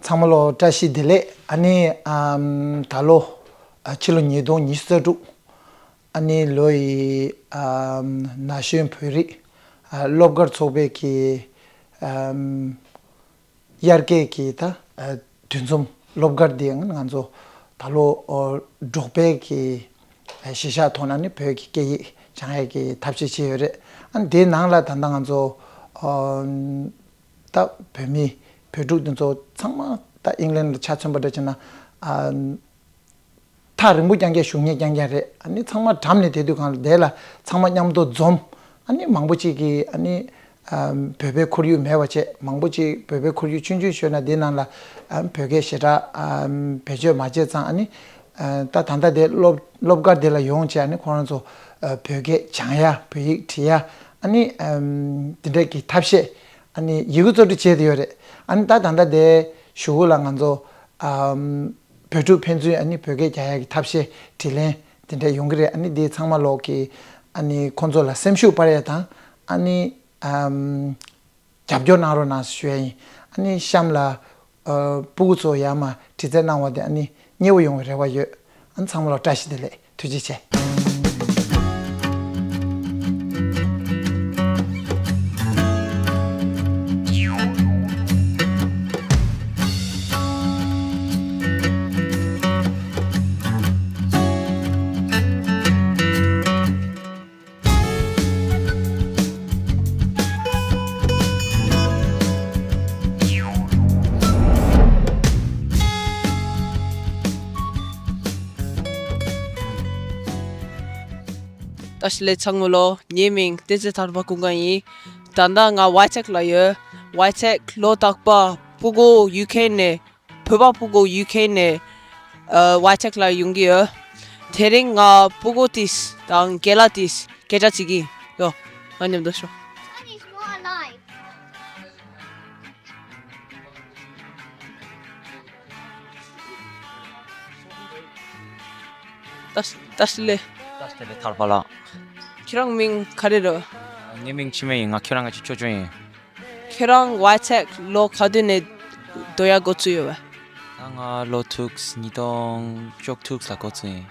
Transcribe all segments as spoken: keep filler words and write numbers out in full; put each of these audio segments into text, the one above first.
ཚང་མ་ལོ་བཀྲ་ཤིས་བདེ་ལེགས། ཨ་ནི་ཨམ་ད་ལོ་ཨ་ཕྱི་ལོ་ཉིས་སྟོང་ཉི་ཤུ་རྩ་དྲུག་ཨ་ནི་ལོ་ཡི་ཨམ་ན་གཞོན་བོད་རིགས་ཨ་སློབ་གར་ཚོགས་པའི་གི་ཨམ་དབྱར་སྐྱིད་ཀྱི་ད་ཨ་འདུ་འཛོམས་སློབ་གར་འདི་ང་ཚོ་ད་ལོ་ཨོ་འབྲོག་པའི་གི་ཨ་གཞིས་ཆགས་ཐོག་ན་ནི་བོད་ཀྱི་སྐད་ཡིག་སྦྱང་ཡས་ཀྱི་ཐབས་ཤེས་བྱས་ཡོད་རེད། ཨ་ནི་དེའི་ནང་ལ་ད་ལྟ་ང་ཚོ་ཨོ་ད་བོད་མི་བོད་ཕྲུག་འདི་ཚོ་ཚང་མ་ད་ཨིང་ལན་ལ་ཆ་མཚོན་པ་འདྲ་བྱས་ན་ཨ་ཐག་རིང་པོ་རྐྱང་རྐྱང་བཞུགས་མཁན་རྐྱང་རྐྱང་རེད། ཨ་ནི་ཚང་མ་འགྲམ་ནས་བསྡད་དུས་གང་ལ་དེ་ལ་ཚང་མ་མཉམ་དུ་འཛོམས། ཨ་ནི་མང་པོ་ཅིག་གིས་ཨ་ནི་ཨམ་བོད་པའི་ཁོར་ཡུག་མེད་པ་བྱས། མང་པོ་ཅིག་བོད་པའི་ཁོར་ཡུག་ཆུང་ཆུང་ཤོད་ན་དེ་ནང་ལ་ཨམ་བོད་སྐད་ཞེ་དྲག་ཨམ་བེད་སྤྱོད་མ་བྱས་ཙང་། ཨ་ནི་ཨ་ད་ད་ལྟ་དེ་སློབ་སློབ་གར་དེ་ལ་ཡོང་བྱས། ཨ་ནི་ཁོ་རང་ཚོ་ཨ་བོད་སྐད་སྦྱང་ཡ། བོད་ཡིག་བྲིས་ཡ། ཨ་ནི་ཨམ་དེ་འདྲས་ཀྱི་ཐབས་ཤེས་ཨ་ནི་ཡི་གུ་གཙོ་གྲས་བྱས་ཏེ་ཡོད་རེད། ཨ་ནི་ད་ད་ལྟ་དེ་གཞུག་གུ་ལ་ང་ཚོ་ཨམ་བོད་ཕྲུག་ཕན་ཚུན་ཨ་ནི་བོད་སྐད་རྒྱག་ཡ་གི་ཐབས་ཤེས་དྲིས་ལན་དེ་འདྲས་ཡོང་གི་རེད། ཨ་ནི་དེ་ཚང་མ་ལོག་གི་ཨ་ནི་ཁོང་ཚོ་ལ་སེམས་ཤུགས་སྤར་ཡ་དང་། ཨ་ནི་ཨམ་རྒྱབ་སྐྱོར་གནང་རོགས་གནང་ཞུ་ཡ་ཡིན། ཨ་ནི་གཤམ་ལ་ཨ་སྤུ་གུ་ཚོ་ཡར་མར་དྲི་རྩད་གནང་བ་དེ་ཨ་ནི་མཉེས་པོ་ཡོང་བའི་རེ་བ་ཡོད། ཨ་ནི་ཚང་མ་ལ་བཀྲ་ཤིས་བདེ་ལེགས། ཐུགས་རྗེ་ཆེ། བཀྲ་ཤིས་བདེ་ལེགས་ཚང་མ་ལོ། ངའི་མིང་བསྟན་འཛིན་ཐར་པ་ཀུན་དགའ་ཡིན། ད་ལྟ་ང་ཝའི་ཅེག་ལ་ཡོད། ཝའི་ཅེག་ལོ་རྟག་པར་སྤུ་གུ་ཡུ་ཁེ་ནས། བོད་པ་སྤུ་གུ་ཡུ་ཁེ་ནས་ཨ་ཝའི་ཅེག་ལ་ཡོང་གི་ཡོད། དེ་རིང་ང་སྤུ་གུ་དེ་དང་རྒན་ལགས་དེ་སྐད་ཆ་བྱེད་ཀྱི་ཡོད། ང་མཉམ་དུ་ཤོག་བཀྲ་ཤིས་བདེ་ལེགས། བཀྲ་ཤིས་བདེ་ལེགས་ཐར་པ་ལགས། ཁྱེད་རང་མིང་ག་རེ་རེད། ངའི་མིང་འཆི་མེད་ཡིན། ང་ཁྱེད་རང་གི་ཅོ་ཅོ་ཡིན། ཁྱེད་རང་ཝའི་ཅེག་ལོ་ག་དུས་ནས་སྡོད་ཡ་འགོ་བཙུགས་ཡོད་པས། ད་ང་ལོ་དྲུག་ཉིས་སྟོང་བཅུ་དྲུག་ལ་འགོ་བཙུགས་ཡིན།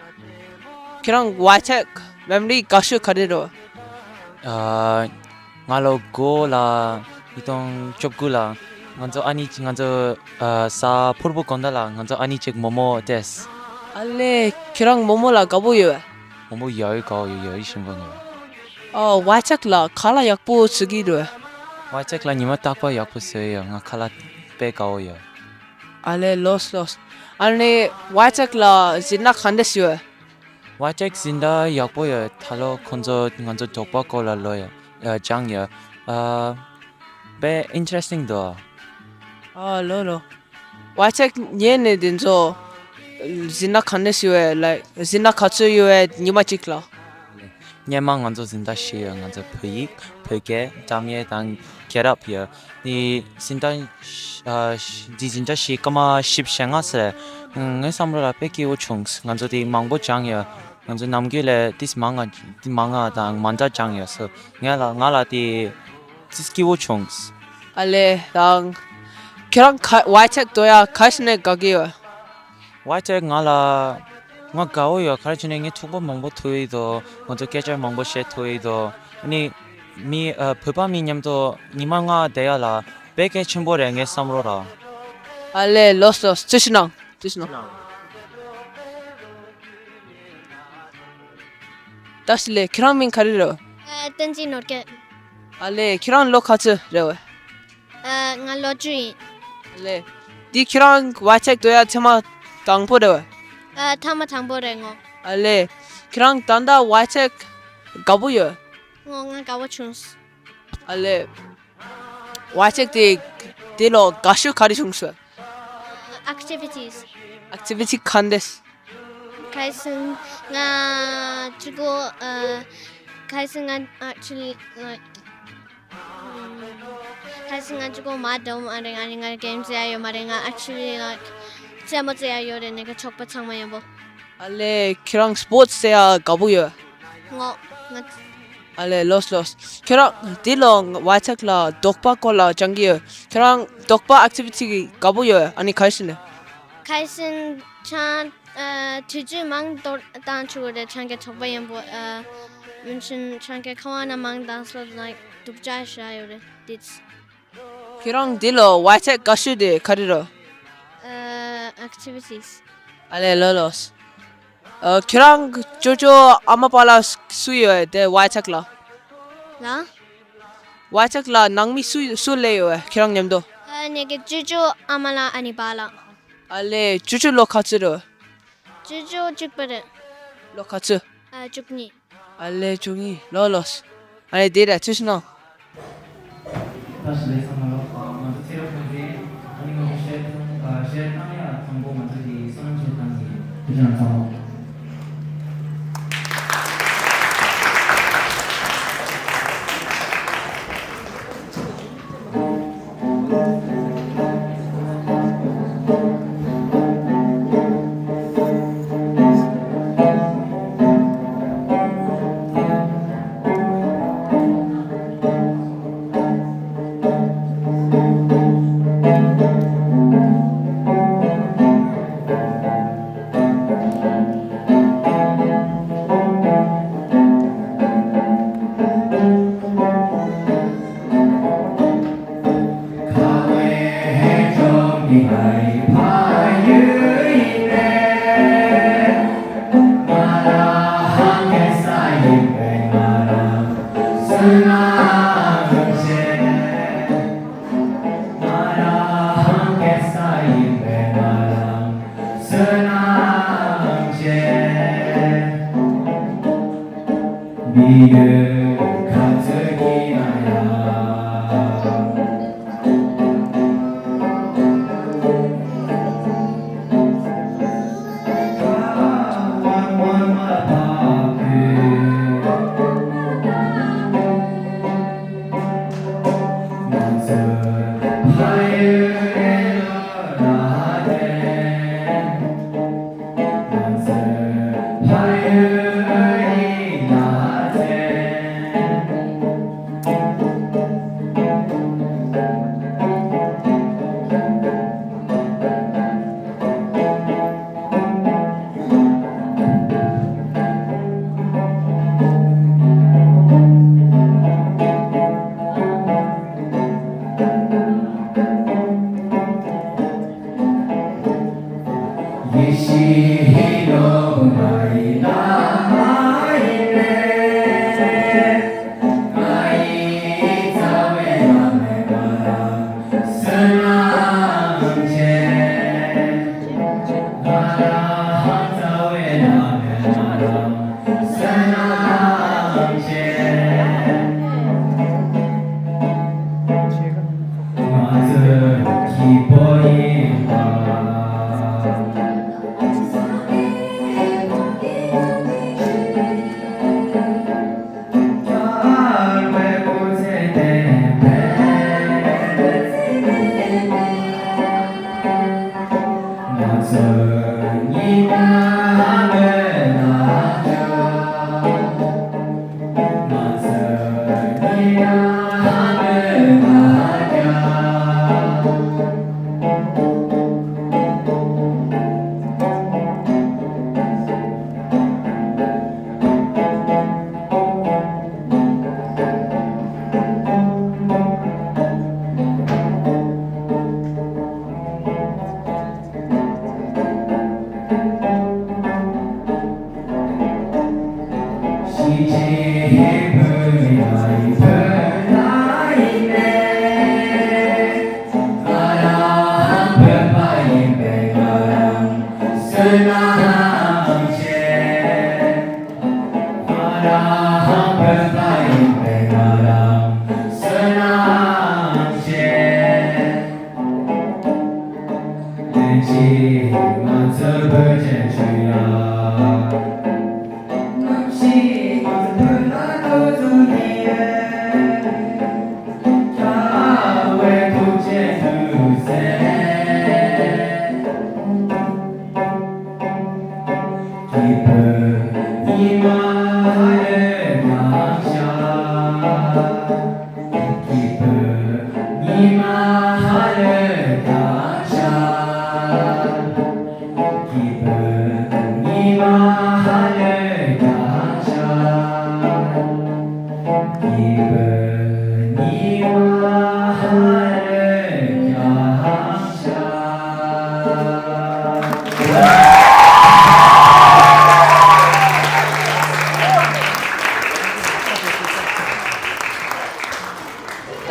ཁྱེད་རང་ཝའི་ཅེག་མེ་མོ་རི་དགའ་ཤོས་ག་རེ་རེད། ཨ་ང་ལོ་དགུ་ལ་ཉིས་སྟོང་བཅུ་དགུ་ལ་ང་ཚོ་ཨ་ནེ་ང་ཚོ་ཨ་གཟའ་ཕུར་བུ་དགོང་དག་ལ་ང་ཚོ་ཨ་ནེ་གཅིག་མོག་མོག་སྤྲད། ཨ་ལེ། ཁྱེད་རང་མོག་མོག་ལ་དགའ་པོ་ཡོད། མོག་མོག་ཡོད་དགའ་པོ་ཡོད། ཡོད་ཞིམ་པོ་ཡོད། ཨ་ཝའི་ཅེག་ལ་ཁ་ལག་ཡག་པོ་བཟོ་གི་རེད། ཝའི་ཅེག་ལ་ཉི་མ་རྟག་པར་ཡག་པོ་བཟོས་ཡོད། ང་ཁ་ལག་དཔེ་དགའ་པོ་ཡོད། ཨ་ལེ་ལོས་ལོས། ཨ་ནི་ཝའི་ཅེག་ལ་སྦྱིན་བདག་ག་འདྲས་ཡོད། ཝའི་ཅེག་སྦྱིན་བདག་ཡག་པོ་ཡོད། ད་ལོ་ཁོང་ཚོ་ང་ཚོ་འབྲོག་པ་སྐོར་ལ་ལོ་ཡོད་ཨ་སྦྱངས་ཡོད། ཨ་དཔེ་ཨིན་ཊ་རེ་སི་ཊིང་འདུག་ཨ་ལོ་ལོ། ཝའི་ཅེག་ཉན་ནས་དེ་ཚོ་སྦྱིན་བདག་ག་འདྲས་ཡོད། ལའིཀ་སྦྱིན་བདག་ག་ཚོད་ཡོད་ཉི་མ་གཅིག་ལ། སྔོན་མ་ང་ཚོ་སྦྱིན་བདག་བཞི་ཡོད། ང་ཚོ་བོད་ཡིག་བོད་སྐད་འགྲམ་ཡས་དང་རྒྱལ་རབས་ཡོད། དེ་སྦྱིན་བདག་ཨ་དེ་སྦྱིན་བདག་བཞི་སྐར་མ་བཞི་བཅུ་ཞེ་ལྔ་ཟེར། ངའི་བསམ་བློ་ལ་དཔེ་སྐྱིད་པོ་བྱུང་། ང་ཚོ་དེ་མང་པོ་སྦྱངས་ཡོད། ང་ཚོ་ནམ་རྒྱུན་ལས་དེ་མང་ང་དེ་མང་ང་དང་མ་འདྲ་སྦྱངས་ཡོད་སོ། ངས་ལ་ང་ལ་དེ་དེ་སྐྱིད་པོ་བྱུང་། ཨ་ལེ་དང་། ཁྱེད་རང་ཁ་ཝའི་ཅེག་ཏོ་ཡ་ཁ་ཤས་ནས་དགའ་གི་ཡོད། ཝའི་ཅེག་ང་ལ་ང་དགའ་བོ་ཡོད། ག་རེ་བྱས་ནས་ངས་ཐུག་པ་མང་པོ་ཐུག་ཡི་དོ། ང་ཚོ་སྐད་ཆ་མང་པོ་བཤད་ཐུག་ཡི་དོ། ཨ་ནི་མི་ཨ་བོད་པ་མི་མཉམ་དུ་ཉི་མ་ལྔ་བསྡད་ཡ་ལ་དཔེ་གལ་ཆེན་པོ་རེད་ངའི་བསམ་བློ་ལ། ཨ་ལེ་ལོས་ལོས། ཅི་ཞིག་གནང་། ཅི་ཞིག་གནང་། བཀྲ་ཤིས་བདེ་ལེགས། ཁྱེད་རང་མིང་ག་རེ་རེད། ཨ་བསྟན་འཛིན་ནོར་རྒྱས། ཨ་ལེ། ཁྱེད་རང་ལོ་ག་ཚོད་རེད་བས། ཨ་ང་ལོ་བཅུ་ཡིན། ཨ་ལེ། འདི་ཁྱེད་རང་ཝའི་ཅེག་ཏོ་ཡ་ཐེངས་མ་དང་པོ་རེད་བས། ཨ་ཐེངས་མ་དང་པོ་རེད་ངོ་། ཨ་ལེ། ཁྱེད་རང་ད་ལྟ་ཝའི་ཅེག་དགའ་པོ་ཡོད། ངོ་ང་དགའ་པོ་བྱུང་། ཨ་ལེ། ཝའི་ཅེག་དེ་དེ་ལོ་དགའ་ཤོས་ག་རེ་བྱུང་སོང་། ཨ་ཨེག་ཊི་བི་ཊི་སི། ཨེག་ཊི་བི་ཊི་ག་འདྲས། ཁ་སང་ང་གཅིག་པོ་ཨ་ཁ་སང་ང་actually like ཁ་སང་ང་གཅིག་པོ་མ་འགྲོ་མ་རེད། ང་ང་གེམ་རྩེ་ཡ་ཡོད་མ་རེད། ང་actually like རྩེད་མོ་རྩེ་ཡ་ཡོད་རེད། ནི་ག་ཆོག་པ་ཚང་མ་ཡོང་པོ། ཨ་ལེ། ཁྱེད་རང་སི་པོར་ཊི་རྩེ་ཡ་དགའ་པོ་ཡོད། ངོ་ང་ ཨ་ལས་ལོས་ལོས། ཁྱོད་རང་འདི་ལོ་ཝའི་ཚག་ལ་རྡོག་པ་སྐོར་ལ་སྦྱང་གི་ཡོད། ཁྱོད་རང་རྡོག་པ་ཨེག་ཊི་བི་ཊི་གི་དགའ་པོ་ཡོད། ཨ་ནི་ག་རེ་ཟེར་ནས། ག་རེ་ཟེར་ནས་ཆང་ཨ་དུས་ཚོད་མང་དུ་བཏང་ཆོག་གི་རེད། ཆང་གི་ཚོགས་པ་ཡིན་པོ་ཨ་མིན་ཆུན་ཆང་གི་ཁང་བ་ན་མང་དང་སློབ་ན་སྡུག་ཅག་ཤ་ཡོད་རེད་དེ། ཁྱེད་རང་འདི་ལོ་ཝའི་ཚག་དགའ་ཤོས་དེ་ག་རེ་རེད། ཨ་ཨེག་ཊི་བི་ཊི་སི། ཨ་ལས་ལོས་ལོས། ཨ་ཁྱེད་རང་ཅོ་ཅོ་ཨ་མ་པ་ལགས་སུ་ཡོད་དེ་ཝའི་ཚག་ལ། ལ། ཝའི་ཚག་ལ་ནང་མི་སུ་སུ་སླེབས་ཡོད་ཁྱེད་རང་མཉམ་དུ། ཨ་ངེད་ཀྱི་ཅོ་ཅོ་ཨ་མ་ལགས་ཨ་ནི་པ་ལགས། ཨ་ལས་ཅོ་ཅོ་ལོ་ག་ཚོད་རེད། ཅོ་ཅོ་གཅིག་པ་རེད། ལོ་ག་ཚོད། ཨ་བཅུ་གཉིས། ཨ་ལས་བཅུ་གཉིས་ལོ་ལོས། ཨ་ལས་དེ་ར་ཚོད་སུ་ནང་། ད་ཞི་ལེ་ཚང་མ་ལོ། ཨ་ང་ཚོ་ཚེ་རབས་ཀུན་གཟིགས་ཨ་ནི་ང་ཚོ་གཞས་ཐོན་ཨ་གཞས་བཏང་ཡག་དང་པོ་ང་ཚོ་གི་བསོད་ནམས་ཆེ་བཏང་གི་ཐུགས་རྗེ་གནང་ཚང་མ།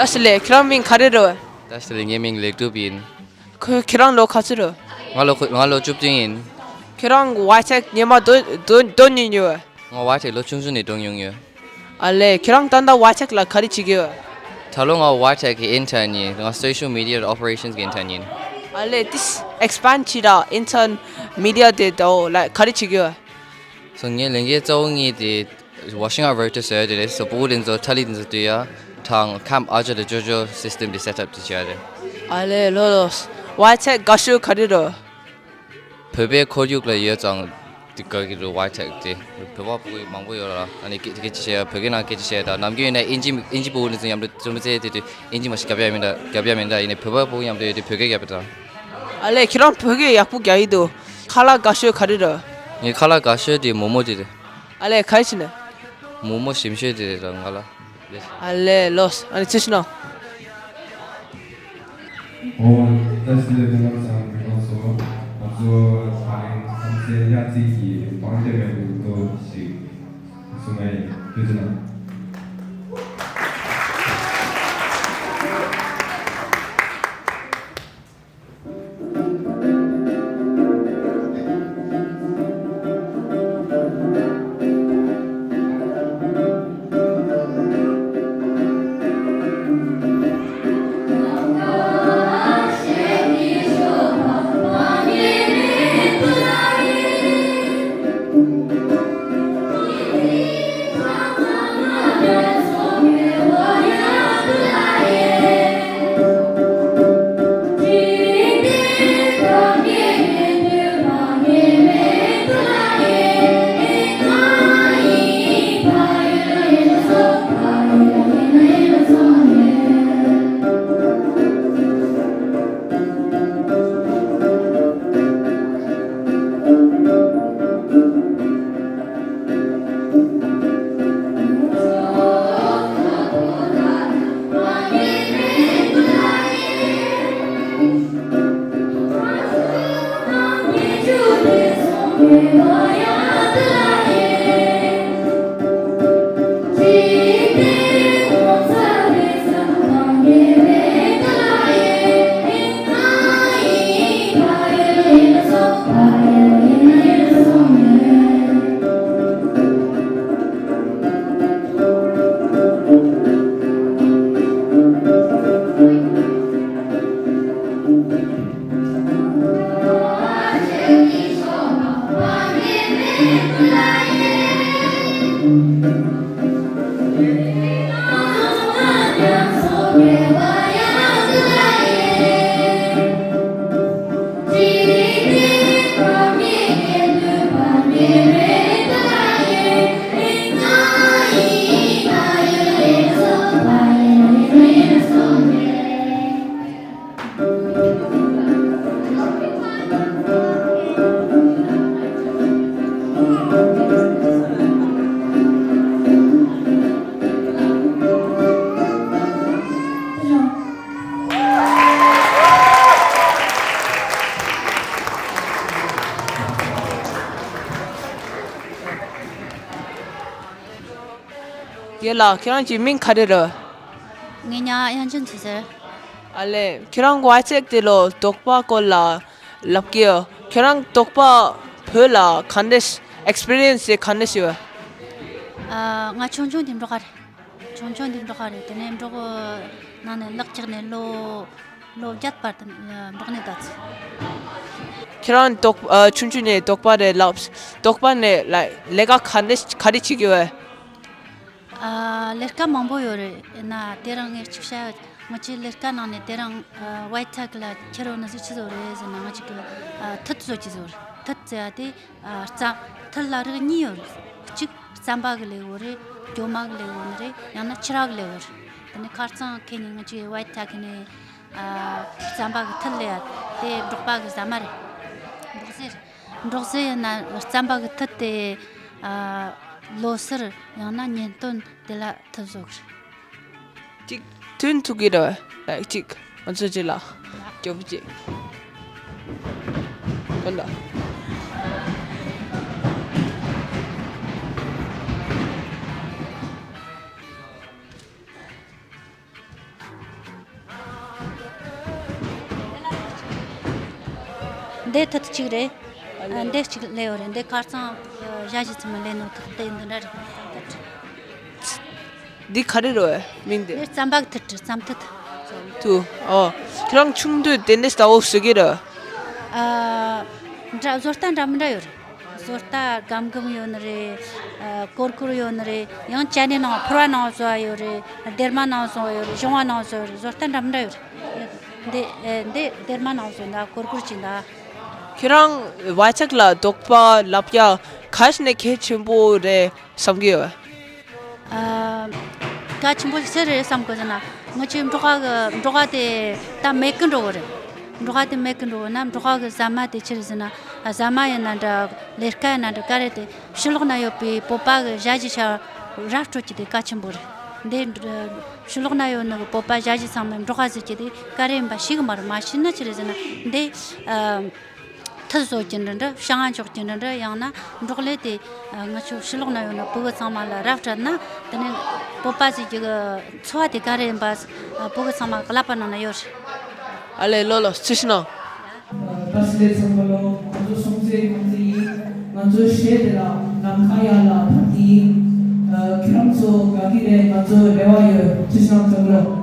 བཀྲ་ཤིས་བདེ་ལེགས། ཁྱེད་རང་མིང་ག་རེ་རེད། བཀྲ་ཤིས་བདེ་ལེགས། ངའི་མིང་ལེགས་གྲུབ་ཡིན། ཁོ་ཁྱེད་རང་ལོ་ག་ཚོད་རེད། ང་ལོ་ཁོ་ང་ལོ་བཅུ་བདུན་ཡིན། ཁྱེད་རང་ཝའི་ཐེག་སྔོན་མ་འདོན་འདོན་འདོན་མྱོང་ཡོད། ང་ཝའི་ཐེག་ལོ་ཆུང་ཆུང་ནས་འགྲོ་མྱོང་ཡོད། ཨ་ལས། ཁྱེད་རང་ད་ལྟ་ཝའི་ཐེག་ལ་ག་རེ་བྱེད་ཀྱི་ཡོད། ད་ལོ་ང་ཝའི་ཐེག་གི་ཨིན་ཊརན་ཡིན། ང་སོ་ཤལ་མི་ཌི་ཡ་ཨོ་པ་རེ་ཤན་གི་ཨིན་ཊརན་ཡིན། ཨ་ལས། དེ་ཨེགས་པེན་ཌི་བྱེད་དང་། ཨིན་ཊརན་མི་ཌི་ཡ་དེ་ད་འོ་ལ་ག་རེ་བྱེད་ཀྱི་ཡོད། སོ་ངའི་ལས་འགན་གཙོ་བོ་ངའི་དེ་ཝ་ཤིང་ཨེ་ཌི་ཝར་ཊའི་ཛི་བཟོ་ཡ་དེ་རེད། སོ་སྤུ་གུ་དེ་ཚོ་ཁྲ་ལི་དེ་ཚོ་སྟོན་ཡ་དང་ཁེམ་ཨ་ཅག་ལ་ཅོ་ཅོ་སིས་ཊེམ་དེ་སེ་ཊབ་དེ་བྱེད་ཡ་རེད། ཨ་ལས། ལོ་ལོ། ཝའི་ཐེག་དགའ་ཤོས་ག་རེ་རེད། བོད་པའི་ཁོར་ཡུག་ལ་ཡོད་ཙང་དེ་དགའ་གི་རེད། ཝའི་ཐེག་དེ་བོད་པ་ཕྲུ་གུ་མང་པོ་ཡོད་ལ། ཨ་ནི་སྐད་སྐད་ཆ་བཤད་ཡ་བོད་སྐད་ནང་སྐད་ཆ་བཤད་ཡ་དང་། ནམ་རྒྱུན་ཡིན་ན་ཨིན་ཇི་ཨིན་ཇི་ཕྲུ་གུ་དེ་ཚོ་མཉམ་དུ་ཚོགས་མི་ཚེ་དེ་དུས་ཨིན་ཇི་མ་ཞིག་རྒྱབ་ཡ་མིན་ད་རྒྱབ་ཡ་མིན་ད། ཡིན་ནའི་བོད་པ་ཕྲུ་གུ་མཉམ་དུ་ཡོད་དུས་བོད་སྐད་རྒྱབ་པ་དང་། ཨ་ལས། ཁྱེད་རང་བོད་སྐད་ཡག་པོ་རྒྱག་གི་འདུག་ཁ་ལག་དགའ་ཤོས་ག་རེ་རེད། ངའི་ཁ་ལག་དགའ་ཤོས་དེ་མོག་མོག་དེ་རེད། ཨ་ལས། ག་རེ་བྱས་ནས། མོག་མོག་ཞིམ་ཤོས་དེ་རེད་ལ་ང་ལ། ཨ་ལས། ལོས། ཨ་ནི་ཚུར་ཕྱིན་ནོ། ཨོ། བཀྲ་ཤིས་བདེ་ལེགས། སྐུ་ཁམས་བཟང་། ང་ཚོ་ད་རིང་ཁམས་ཚན་དབྱར་རྩིས་ཀྱི་བང་སྟོན་མེད་འདུག་ཏོ་ཞིག་གསུང་ཡ་ཡིན། ཐུགས་རྗེ་གནང་། རྒན་ལགས། ཁྱེད་རང་གི་མིང་ག་རེ་རེད། ངའི་མིང་དབྱངས་ཅན་ཚེ་ཟེར། ཨ་ལས། ཁྱེད་རང་ཝའི་ཐེག་དེ་ལོ་དོགས་པ་སྐོར་ལ་ལབ་ཀྱི་ཡོད། ཁྱེད་རང་དོགས་པ་བོད་ལ་ག་འདྲ་ཨེགས་པི་རི་ཡན་སི་དེ་ག་འདྲ་ཞིག་ཡོད། ཨ། ང་ཆུང་ཆུང་དེ་འབྲོག་པ་རེད། ཆུང་ཆུང་དེ་འབྲོག་པ་རེད། དེ་ནས་འབྲོག་ནང་ནས་ལག་བཅག་ནས་ལོ་ལོ་བརྒྱད་བར་དུ་འབྲོག་ནས་བསྡད་ཚེ། ཁྱེད་རང་དོགས་ཨ། ཆུང་ཆུང་ནས་དོགས་པ་རེད་ལབ། དོགས་པ་ནས་ལ་ལས་ཀ་ག་འདྲ་ག་རེ་བྱེད་ཀྱི་ཡོད། ཨ། ལས་ཀ་མང་པོ་ཡོད་རེད། ཡིན་ན་དེ་རིང་ངས་གཅིག་བཤད། ང་ཚོའི་ལས་ཀ་ནང་ནས་དེ་རིང་ཨ། ཝའི་ཐེག་ལ་ཁྱེར་ཡོང་ནི་ཟིག་ཆི་ཟིག་རེད་ཟེར་ན། ང་ཅིག་གི་ཨ། ཐུད་བཟོ་གི་ཟིག་རེད། ཐུད་ཟེར་ཡ་དེ་ཨ། རྩ་ཐུད་ལ་རིགས་གཉིས་ཡོད་རེད། གཅིག་རྩམ་པ་གི་ལས་ཡོད་རེད། རྒྱུ་མ་གི་ལས་ཡོད་ནི་རེད། ཡང་ན་ཕྱུར་ར་གི་ལས་ཡོད་རེད། དེ་ནས་ཁ་རྩང་ཁེ་ནས་ང་ཅིག་ཝའི་ཐེག་ནས་ཨ། རྩམ་པ་གི་ཐུད་ལས་ཡ་དེ་འབྲོག་པ་གི་ཟ་མ་རེད། འབྲོག་ཟས་རེད། འབྲོག་ཟས་ཡིན་ན་རྩམ་པ་གི་ཐུད་དེ་ཨ། ལོ་སར་ཡང་ན་ཉིན་སྟོན་དེ་ལ་ཐུད་བཟོ་གི་རེད། གཅིག་ཐུན་ཐུག་གི་རེད། ལའིག་གཅིག་ང་ཚོ་གཅིག་ལ་རྒྱོབ་གཅིག་དོན་དག་འདི་ཐུད་གཅིག་རེད། ཨ་ལེ། འདི་གཅིག་ལས་ཡོད་རེད། འདི་ཁ་རྩང་ཞ་ཞི་ཚང་མ་ལས་ནོ་ཐུད་དེ་འདི་འདྲ་རེད། འདི་ག་རེ་རེད་མིང་འདི། འདི་རྩམ་པ་གི་ཐུད་རེད། རྩམ་ཐུད། ཐུ། ཨོ། ཁྱེད་རང་ཆུང་དུས་དེ་འདྲ་ལྟ་བུ་ཟེར་གི་རེད། ཨ། འདྲ་བཟོ་ལྟ་འདྲ་མི་འདྲ་ཡོད་རེད། བཟོ་ལྟ་སྒམ་སྒམ་ཡོད་ནི་རེད། ཨ། གོར་གོར་ཡོད་ནི་རེད། ཡང་ཅ་ནེ་ནང་ཕོར་བ་ནང་བཟོ་བ་ཡོད་རེད། སྡེར་མ་ནང་བཟོ་བ་ཡོད་རེད། གཞུང་བ་ནང་བཟོ་བ་ཡོད་རེད། བཟོ་ལྟ་འདྲ་མི་འདྲ་ཡོད་རེད། འདི་ཨེ་འདི་སྡེར་མ་ནང་བཟོ་འདྲ། གོར་གོར་གྱི་འདྲ། ཁྱེད་རང་བག་ཆགས་ལ་དོགས་པ་ལབ་ཡ་ག་ཞིག་ནས་གལ་ཆེན་པོ་རེད་བསམ་གི་ཡོད། ཨ། གལ་ཆེན་པོ་ཞིག་ཆི་རེད་བསམ་གི་ཟེར་ན། ང་ཚོའི་འབྲོག་པ་གི་འབྲོག་པ་དེ་ད་མེད་གི་འགྲོ་གི་རེད། འབྲོག་པ་དེ་མེད་གི་འགྲོ་གི་ན། འབྲོག་པ་གི་ཟ་མ་དེ་ཆི་རེད་ཟེར་ན། ཟ་མ་ཡིན་ན་འདྲ། ལས་ཀ་ཡིན་ན་འདྲ། ག་རེ་དེ་ཕྱི་ལོགས་ན་ཡོད་པའི་བོད་པ་གི་ཞ་ཞི་ཆ་ར་སྤྲོད་ཀྱི་དེ་གལ་ཆེན་པོ་རེད། འདི་ཕྱི་ལོགས་ན་ཡོད་ནི་གི་བོད་པ་ཞ་ཞི་ཚང་མས་འབྲོག་པ་ཟེར་གྱི་དེ་ག་རེ་ཡིན་པ་ཤེས་གི་མ་རེད། མ་ཤེས་ན་ཆི་རེད་ཟེར་ན། འདི་ཨ། ཐུད་བཟོ་གྱི་འདྲ་འདྲ། བཤང་འཇོག་གྱི་འདྲ་འདྲ། ཡང་ན་འབྲོག་ལས་དེ་ང་ཚོ་ཕྱི་ལོགས་ན་ཡོད་ན་བོད་གི་ཚང་མ་ལ་ར་སྤྲད་ན། དེ་ནས་བོད་པ་ཟེར་གྱི་གི་འཚོ་བ་དེ་ག་རེ་ཡིན་པ་བོད་གི་ཚང་མ་གི་ཀླད་པ་ནང་ན་ཡོད་རེད། ཨ་ལེ། ལོ་ལོ་རྩིས་ཤིག་གནང་། བཀྲ་ཤིས་བདེ་ལེགས། ཚང་མ་ལོ། ང་ཚོ་སྲུང་བརྩི་སྐྱོང་བརྩི་ཡིན། ང་ཚོའི་གཞས་དེ་ལ་ནམ་མཁའ་ཡར་ལ་འཕུར་གྱི་ཡིན། ཁྱེད་རང་ཚོ་དགའ་གི་རེད། ང་ཚོ་རེ་བ་ཡོད། རྩིས་ཤིག་གནང་། ཚང་མ་ལོ།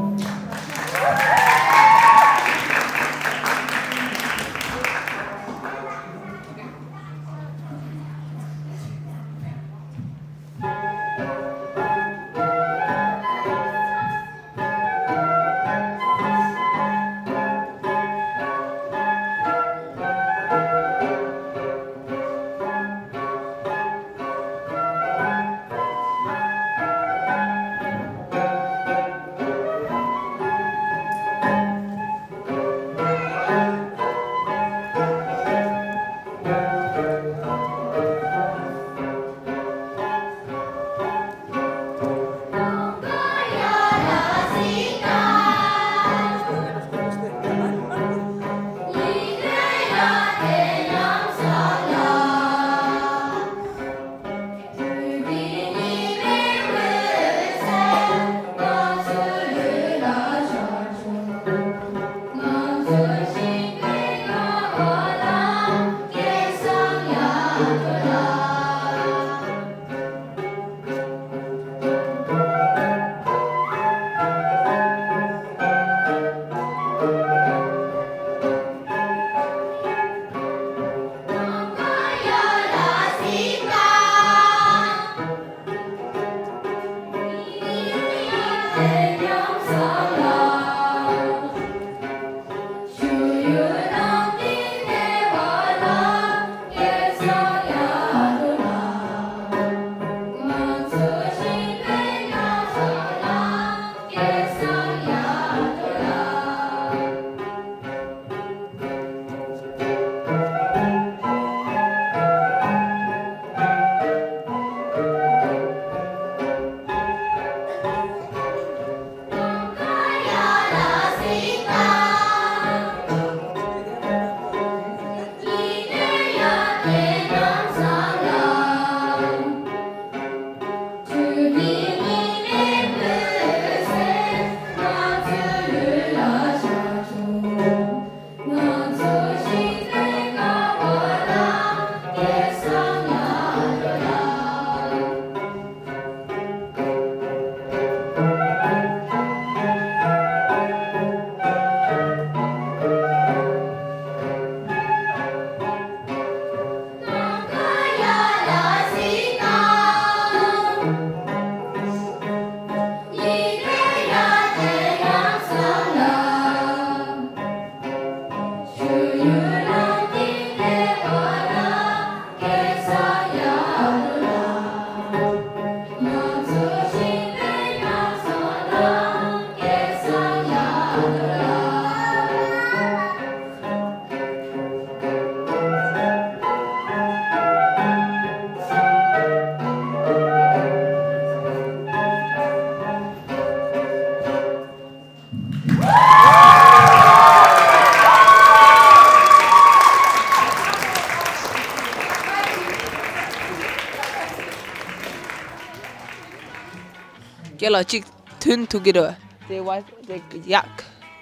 ལ་གཅིག་ཐོན་ཐུབ་ཀྱི་རེད། དེ་བ་དེ་ཡག་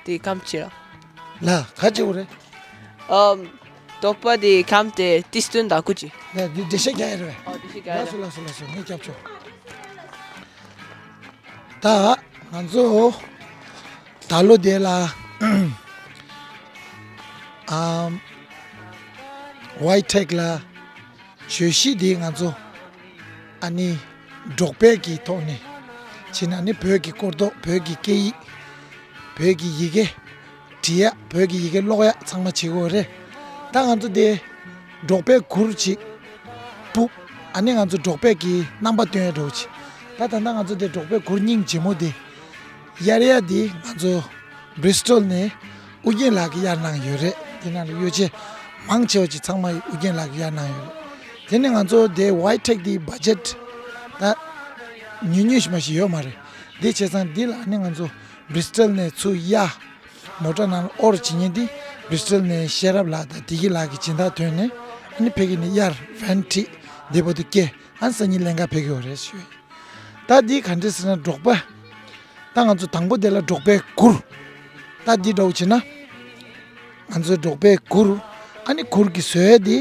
དེ་ཁམ་ཆེ་ར། ལ་ག་ཅི་འོ་རེད། ཨམ། དོག་པ་དེ་ཁམ་དེ་ཏིས་ཏུན་ད་ཀུ་ཅི། ལ་འདི་འགྲེལ་བཤད་རྒྱག་ཡ་རེད། ཨོ་འགྲེལ་བཤད་རྒྱག་ཡ་ལགས་སོ་ལགས་སོ་ལགས་སོ། ངས་སྐྱབས་ཆོག་ད་ང་ཚོ་ད་ལོ་དེ་ལ་ཨམ། ཝའི་ཊེག་ལ་བརྗོད་གཞི་དེ་ང་ཚོ་ཨ་ནི་འབྲོག་པའི་གི་ཐོག་ནས་བྱས་ན་ཨ་ནི་བོད་ཀྱི་སྐོར་ཐོག་བོད་ཀྱི་སྐད་ཡིག་བོད་ཀྱི་ཡི་གེ་འབྲི་ཡ་བོད་ཀྱི་ཡི་གེ་ཀློག་ཡ་ཚང་མ་བྱེད་དགོས་རེད། ད་ང་ཚོ་དེ་འབྲོག་པའི་གུར་ཅིག་ཕུབ། ཨ་ནི་ང་ཚོ་འབྲོག་པའི་གི་རྣམ་པ་སྟོན་ཡ་འདྲ་བོ་ཅིག་ད་ད་ལྟ་ང་ཚོ་དེ་འབྲོག་པའི་གུར་སྙིང་རྗེ་མོ་དེ་གཡར་ཡ་དེ་ང་ཚོ་བྷི་རི་སི་ཊལ་ནས་ཨུ་རྒྱན་ལགས་ཀྱིས་གཡར་གནང་ཡོད་རེད། དེ་ནང་ལ་གཡོ་ཇུས་མང་ཆེ་བ་ཅིག་ཚང་མ་ཨུ་རྒྱན་ལགས་ཀྱིས་གཡར་གནང་ཡོད་རེད། དེ་ནས་ང་ཚོ་དེ་ཝའི་ཊེག་དེ་བ་ཇེཊ་ད་ཉུང་ཉུང་ཞིག་མ་ཞིག་ཡོད་མ་རེད། དེ་བྱས་ཙང་འདི་ལ་ནི་ང་ཚོ་བྷི་རི་སི་ཊལ་ནས་ཚུར་གཡར། མོ་ཊ་ནང་ལ་དབོར་བྱེད་མཁན་དེ་བྷི་རི་སི་ཊལ་ནས་ཤེས་རབ་ལགས་དང་བདེ་སྐྱིད་ལགས་ཀྱི་སྦྱིན་བདག་ཐོན་ནས་ཨ་ནི་ཕ་གི་ནས་གཡར། ཝེན་ཁྲིད་འདི་བར་དུ་སྐྱེལ། ཨ་ནི་སང་ཉིན་ལེན་ག་ཕེབས་ཀྱི་ཡོད་རེད་ཞུ། ད་འདི་ག་འདྲས་ཟེར་ན་འབྲོག་པ། ད་ང་ཚོ་དང་པོ་དེ་ལ་འབྲོག་པའི་གུར། ད་འདི་འདྲ་བོ་བྱས་ན་ང་ཚོའི་འབྲོག་པའི་གུར། ཨ་ནི་གུར་གྱི་བཟོ་ཡ་དེ་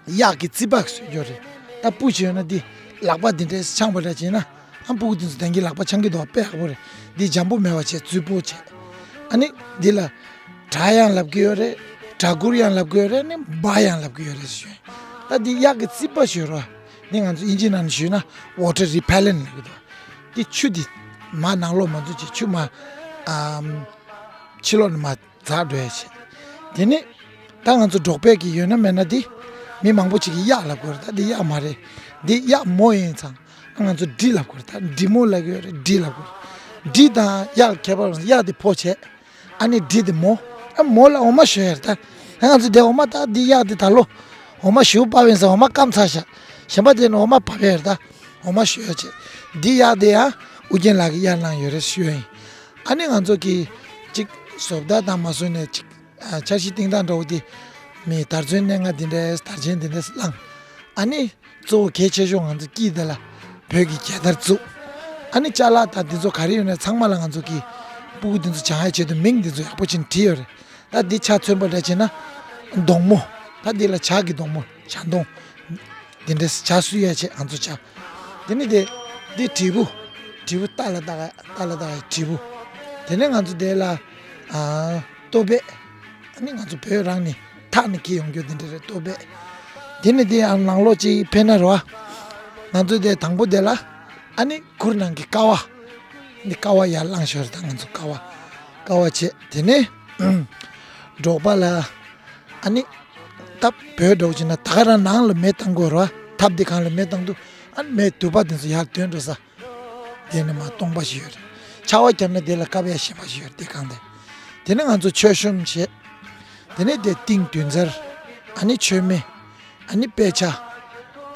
གཡག་གི་རྩིད་པ་བཟོས་ཡོད་རེད། ད་སྤུ་བྱས་ཡོད་ན་འདི་ལག་པ་འདི་འདྲས་འཆང་བ་འདྲ་བྱས་ན་ཨ་སྤུ་གུ་འདི་ཚོ་དེང་གི་ལག་པ་འཆང་གི་འདུག་དཔེ་ཡག་པོ་རེད། འདི་འཇམ་པོ་མེད་པ་བྱས་རྩིད་པོ་བྱས། ཨ་ནི་འདི་ལ་བྲག་ཡང་ལབ་ཀྱི་ཡོད་རེད། བྲག་གུར་ཡང་ལབ་ཀྱི་ཡོད་རེད། ཨ་ནི་སྦ་ཡང་ལབ་ཀྱི་ཡོད་རེད་ཞུ། ད་འདི་གཡག་གི་རྩིད་པ་ཞུ་རོགས། འདི་ང་ཚོ་དབྱིན་ཇི་ནང་ནས་ཞུས་ན་ཝ་ཊར་རི་པེ་ལེན་ཊི་ལབ་ཀྱི་འདུག་འདི་ཆུ་འདི་མར་ནང་ལོགས་མ་འཛུལ་བྱས་ཆུ་མར་ཨམ་ཕྱི་ལོགས་ནས་མར་འཛག་འགྲོ་ཡ་བྱས། དེ་ནས་ད་ང་ཚོ་འབྲོག་པའི་གི་ཡོད་ན་མེད་ན་འདི་མི་མང་པོ་ཅིག་གིས་གཡག་ལབ་ཀྱི་ཡོད་རེད། ད་འདི་གཡག་མ་རེད། འདི་གཡག་མོ་ཡིན་ཙང་ང་ཚོ་འབྲི་ལབ་ཀྱི་ཡོད་རེད། ད་འབྲི་མོ་ལབ་ཀྱི་ཡོད་རེད། འབྲི་ལབ་ཀྱི་ཡོད་རེད། འབྲི་དང་གཡག་ཁྱད་པར། གཡག་འདི་ཕོ་བྱས། ཨ་ནི་འབྲི་འདི་མོ། ཨ་མོ་ལ་འོ་མ་བཞོ་ཡ་རེད། ད་ང་ཚོ་འདི་འོ་མ་ད་འདི་གཡག་འདི་ད་ལོ་འོ་མ་ཞེ་པོ་ཕབ་ཡིན་ཙང་འོ་མ་སྐམ་ཚར་ཤག་གཞན་པ་དེ་ནི་འོ་མ་ཕབ་ཡ་རེད། ད་འོ་མ་བཞོ་ཡ་བྱས། འདི་གཡག་འདི་ཡང་ཨུ་རྒྱན་ལགས་ཀྱིས་གཡར་གནང་ཡོད་རེད་ཞུ་ཡ་ཡིན། ཨ་ནི་ང་ཚོ་གིས་ཅིག་བཟོ་ལྟ་དང་མ་བཟོས་ནས་ཅིག་ཨ་འཆར་གཞི་བཏིང་སྟངས་འདྲ་བོ་དེ་མི་དར་ཚོན་སྣ་ལྔ་འདི་འདྲས་དར་ཆེན་འདི་འདྲས་བསླངས། ཨ་ནི་གཙོ་བོ་གལ་ཆེ་ཤོས་ང་ཚོ་དཀྱིལ་འདི་ལ་བོད་ཀྱི་རྒྱལ་དར་བཙུགས། ཨ་ནི་ཅ་ལག་དང་འདི་ཚོ་ག་རེ་ཡོད་ན་ཚང་མ་ལ་ང་ཚོ་གིས་སྤུ་གུ་འདི་ཚོ་སྦྱང་ཡ་ཆེད་དུ་མིང་འདི་ཚོ་ཡག་པོ་བྱས་ནས་བྲིས་ཡོད་རེད། ད་འདི་ཆ་མཚོན་པ་འདྲ་བྱས་ན་སྡོང་མོ། ད་འདི་ལ་བྱ་གི་སྡོང་མོ། བྱ་སྡོང་། འདི་འདྲས་བྱ་གསོ་ཡ་ཆེད་ང་ཚོ་བྱ། དེ་ནི་དེ་འདི་དྲིལ་བུ། དྲིལ་བུ་རྟ་ལ་བཏགས་ཡ། རྟ་ལ་བཏགས་ཡ་དྲིལ་བུ། དེ་ནས་ང་ཚོ་དེ་ལ་ཨ་ལྟོ་ཕད། ཨ་ནི་ང་ཚོ་བོད་རང་ནས་ཐག་ནས་འཁྱེར་ཡོང་རྒྱུ་དེ་འདྲ་རེད། ལྟོ་ཕད། དེ་ནི་དེ་ཡང་ནང་ལོགས་ཅིག་ཕེབས་ན་རེད་བ། ང་ཚོ་དེ་དང་པོ་དེ་ལ་ཨ་ནི་གུར་ནང་གི་ཀ་བ། འདི་ཀ་བ་ཡར་བླངས་ཞོར་ད་ང་ཚོ་ཀ་བ། ཀ་བ་བྱས། དེ་ནས་འབྲོག་པ་ལ་ཨ་ནི་ད་བོད་འདྲ་བོ་བྱས་ན་ད་ག་རང་ནང་ལ་མེ་བཏང་དགོས་རེད་བ། ཐབ་འདི་སྒང་ལ་མེ་བཏང་དུས་ཨ་ནི་མེ་དུ་པ་དེ་ཚོ་ཡར་ཐོན་འགྲོ་ས། དེ་ནས་མར་སྟོང་པ་ཞིག་ཡོད་རེད། ཆར་པ་བརྒྱབ་ན་དེ་ལ་བཀབ་ཡ་གཞན་པ་ཞིག་ཡོད་རེད། དེ་སྒང་དེ། དེ་ནས་ང་ཚོ་མཆོད་གཤོམ་བྱས། དེ་ནས་དེ་ཏིང་དུས་འཛར། ཨ་ནི་མཆོད་མེ། ཨ་ནི་དཔེ་ཆ།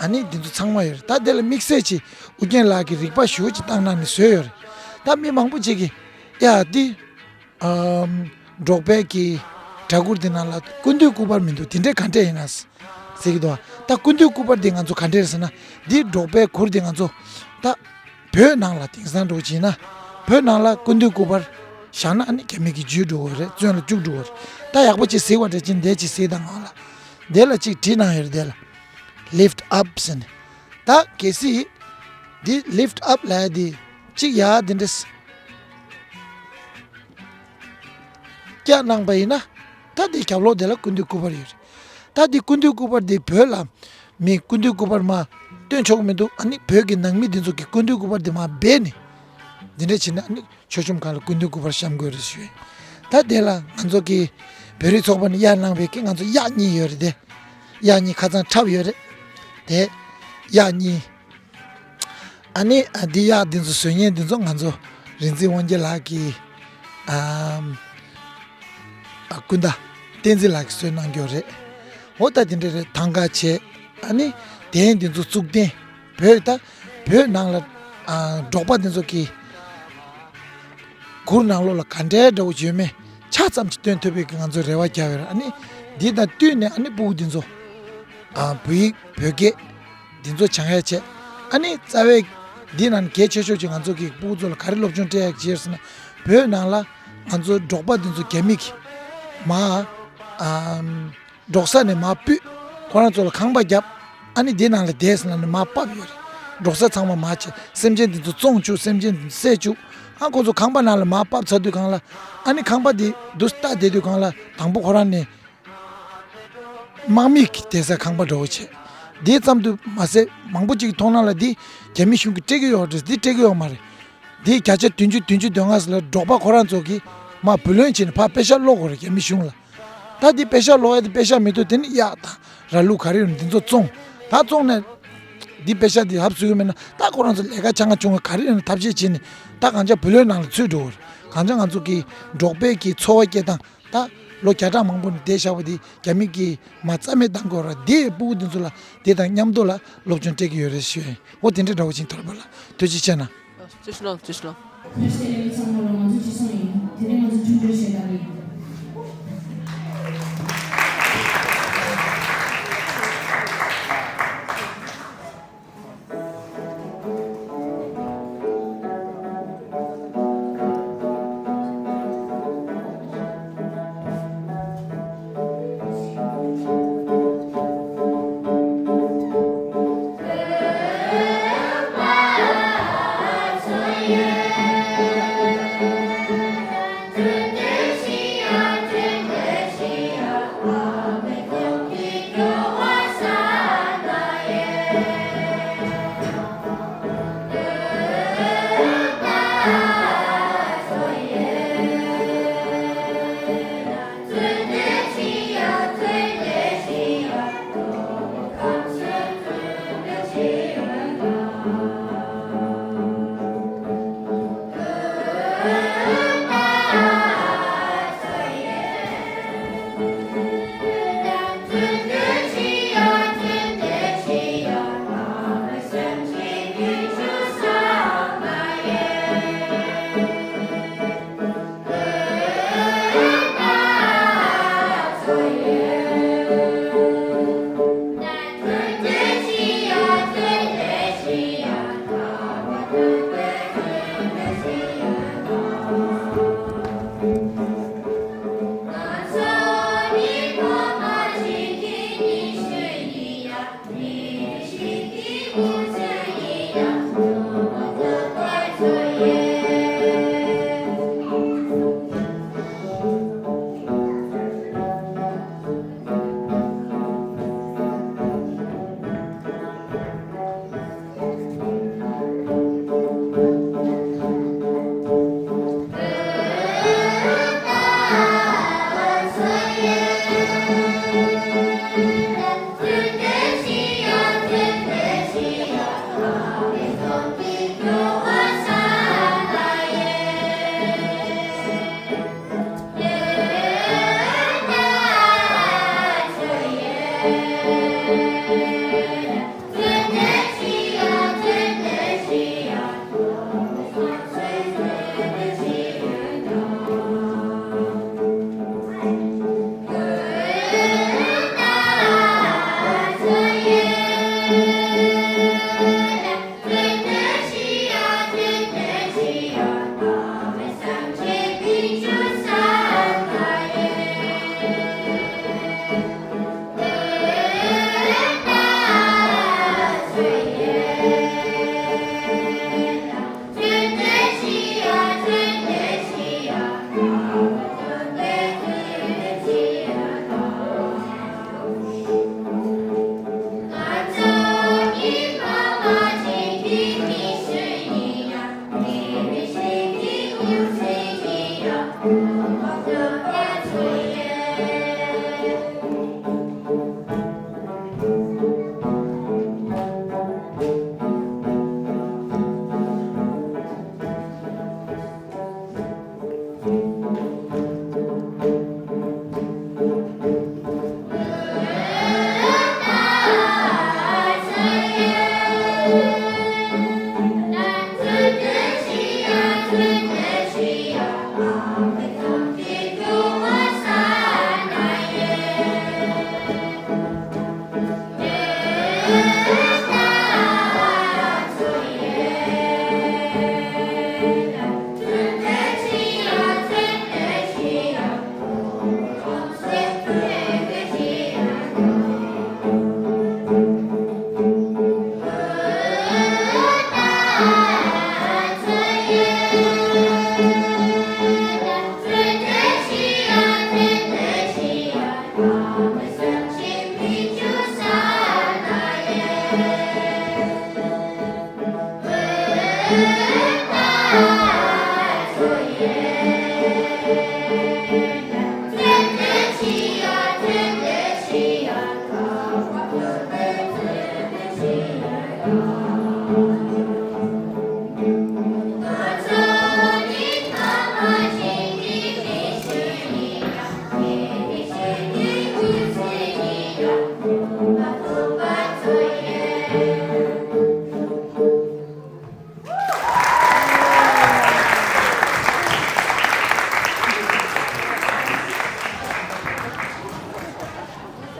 ཨ་ནི་འདི་ཚོ་ཚང་མ་ཡོད་རེད། ད་དེ་ལ་དམིགས་བསལ་གྱི་ཨུ་རྒྱན་ལགས་ཀྱིས་རིག་པ་ཞེ་པོ་ཅིག་བཏང་གནང་ནས་བཟོས་ཡོད་རེད། ད་མི་མང་པོ་ཅིག་གིས་ཡ་འདི་ཨམ། འབྲོག་པའི་གི་གྲྭ་གུར་འདི་ནང་ལ་སྐུ་མདུན་སྐུ་པར་མི་འདུག་དེ་འདྲས་ག་འདྲས་ཡིན་ན་ཟེར་གྱི་འདུག་ད་སྐུ་མདུན་སྐུ་པར་འདི་ང་ཚོ་ག་འདྲས་རེད་ཟེར་ན། འདི་འབྲོག་པའི་གུར་འདི་ང་ཚོ་ད་བོད་ནང་ལ་དེང་སང་འགྲོ་བྱས་ན་བོད་ནང་ལ་སྐུ་མདུན་སྐུ་པར་བཞག་ན་ཨ་ནི་རྒྱ་མི་གིས་འཇུས་འགྲོ་གི་རེད། བཙོན་ལ་བཅུག་འགྲོ་གི་རེད། ད་ཡག་པོ་ཅིག་གཟིགས་པ་འདྲ་ཅིག་འདས་ཅིག་གཟིགས་དང་ང་ལ་འདི་ལ་ཅིག་བྲིས་གནང་ཡོད་རེད། འདི་ལ་Lift Up ཟེར་ནས། ད་གལ་སྲིད་འདི་Lift Up ལབ་ཡ་འདི་ཅིག་ཡ་འདི་འདྲས་བཀྱག་གནང་པ་ཡིན་ན། ད་འདི་རྒྱབ་ལོགས་དེ་ལ་སྐུ་མདུན་སྐུ་པར་ཡོད་རེད། ད་འདི་སྐུ་མདུན་སྐུ་པར་འདི་བོད་ལ་མི་སྐུ་མདུན་སྐུ་པར་མར་སྟོན་ཆོག་གི་མི་འདུག་ཨ་ནི་བོད་ཀྱི་ནང་མི་འདི་ཚོ་གིས་སྐུ་མདུན་སྐུ་པར་འདི་མར་སྦས་ནས་འདི་འདྲ་བྱས་ན་ཨ་ནི་མཆོད་གཤོམ་སྒང་ལ་སྐུ་མདུན་སྐུ་པར་བཤམས་དགོས་རེད་ཞུས། ད་དེ་ལ་ང་ཚོ་གི་བོད་རིགས་ཚོགས་པ་ནས་གཡར་གནང་བའི་གི་ང་ཚོ་གཡག་གཉིས་ཡོད་རེད་དེ། གཡག་གཉིས་ཁ་ཚང་འཁྲབ་ཡོད་རེད་དེ། གཡག་གཉིས། ཨ་ནི་ཨ་འདི་གཡག་འདི་ཚོ་བཟོ་མཁན་འདི་ཚོ་ང་ཚོ་རིག་འཛིན་དབང་རྒྱལ་ལགས་ཀྱིས་ཨམ། ཨ་སྐུ་ཟླ་བསྟན་འཛིན་ལགས་ཀྱིས་བཟོས་གནང་རྒྱུ་རེད། འོ་ད་དེ་འདྲ་རེད། ཐང་ག་བྱས། ཨ་ནི་གདན་འདི་ཚོ་བཙུགས་གདན། བོད་ད་བོད་ནང་ལ་ཨ་འབྲོག་པ་འདི་ཚོ་གི་གུར་ནང་ལོགས་ལ་ག་འདྲའི་འདྲ་བོ་ཡོད་མེད་ཆ་ཙམ་ཅིག་སྟོན་ཐུབ་པའི་གི་ང་ཚོས་རེ་བ་བརྒྱབ་ཡོད་རེད། ཨ་ནི་འདི་དང་བསྟུན་ནས་ཨ་ནི་སྤུ་གུ་འདི་ཚོ་ཨ་བོད་ཡིག་བོད་སྐད་འདི་ཚོ་སྦྱང་ཡ་བྱས། ཨ་ནི་རྩ་བའི་ འདི་ནང་གལ་ཆེ་ཤོས་ཀྱི་ང་ཚོ་གི་སྤུ་གུ་ཚོ་ལ་ག་རེ་སློབ་སྦྱོང་སྤྲད་ཡག་ཅེས་ཟེར་ན། བོད་ནང་ལ་ང་ཚོ་འབྲོག་པ་འདི་ཚོ་རྒྱ་མི་གི་མ་ཨམ་འབྲོག་ས་ནས་མར་ཕུད། ཁོ་རང་ཚོ་ལ་ཁང་པ་བརྒྱབ། ཨ་ནི་དེ་ནང་ལ་བསྡད་ཟེར་ལབ་ནས་མར་ཕབ་ཡོད་རེད། འབྲོག་ས་ཚང་མ་མར་ཕྱིན། སེམས་ཅན་འདི་ཚོ་བཙོང་བཅུག། སེམས་ཅན་འདི་ཚོ་བསད་བཅུག། ཨ་ཁོ་ཚོ་ཁང་པ་ནང་ལ་མར་ཕབ་ཚར་དུས་སྒང་ལ། ཨ་ནི་ཁང་པ་འདི་འདུག་སེ་ལྟ་བསྡད་དུས་སྒང་ལ། དང་པོ་ཁོ་རང་ནས་དམག་མི་གི་བསྡད་ས་ཁང་པ་འདྲ་བོ་བྱས། དེ་ཙམ་དུ་མ་ཟད། མང་པོ་ཅིག་གི་མཐོང་སྣང་ལ་འདི་རྒྱ་མི་གཞུང་གིས་སྤྲད་ཀྱི་ཡོད་རེད། འདི་སྤྲད་ཀྱི་ཡོད་མ་རེད། འདི་བརྒྱ་ཆ་བདུན་ཅུ། བདུན་ཅུ་དོན་ལྔ་ཟེར་ལ། འབྲོག་པ་ཁོ་རང་ཚོ་གིས་མར་བུ་ལོན་བྱས་ནས་ཕར་པེ་ཤག་སློག་དགོས་རེད། རྒྱ་མི་གཞུང་ལ། ད་འདི་པེ་ཤག་སློག་ཡ་དེ་པེ་ཤག་མི་འདུག། དེ་ནི་གཡག་དང་ར་ལུག་ག་རེ་ཡོད་ན་འདི་ཚོ་བཙོང་། ད་བཙོང་ནས་འདི་པེ་ཤག་འདི་ཧབ་སུ་ཡོད་མེད་ན། ད་ཁོ་རང་ཚོ་ལས་ཀ་ཆ་ང་ཆུང་ང་ག་རེ་ཡོད་ན་ཐབས་ཤེས་བྱས་ནས། ད་གང་ཅག་བུ་ལོན་ནང་ལ་ཚུད་འགྲོ་གི་རེད། གང་ཅག་ང་ཚོ་གི་འབྲོག་པའི་གི་འཚོ་བ་སྐྱེལ་སྟངས། ད་ལོ་བརྒྱ་ཕྲག་མང་པོ་ནས་བསྡད་བཞག་པ་འདི་རྒྱ་མི་གིས་མར་རྩ་མེད་བཏང་དགོས་རེད། འདི་སྤུ་གུ་འདི་ཚོ་ལ་འདི་དང་མཉམ་དུ་ལ་སློབ་སྦྱོང་སྤྲད་ཀྱི་ཡོད་རེད་ཞུ་ཡ་ཡིན། འོ་དེ་འདྲ་འདྲ་བོ་ཅིག་ཐོར་བ་ལ་ཐུགས་རྗེ་ཆེ་གནང་། ཅི་ཞུ་ལ། ཅི་ཞུ་ལ། ཕྱི་རྒྱལ་མི་ཚང་མ་ལ་ང་ཚོ་ཅི་སོང་ཡིན། དེ་རིང་ང་ཚོ་མཐུན་སྒྲིལ་བྱེད་དང་ཡིན།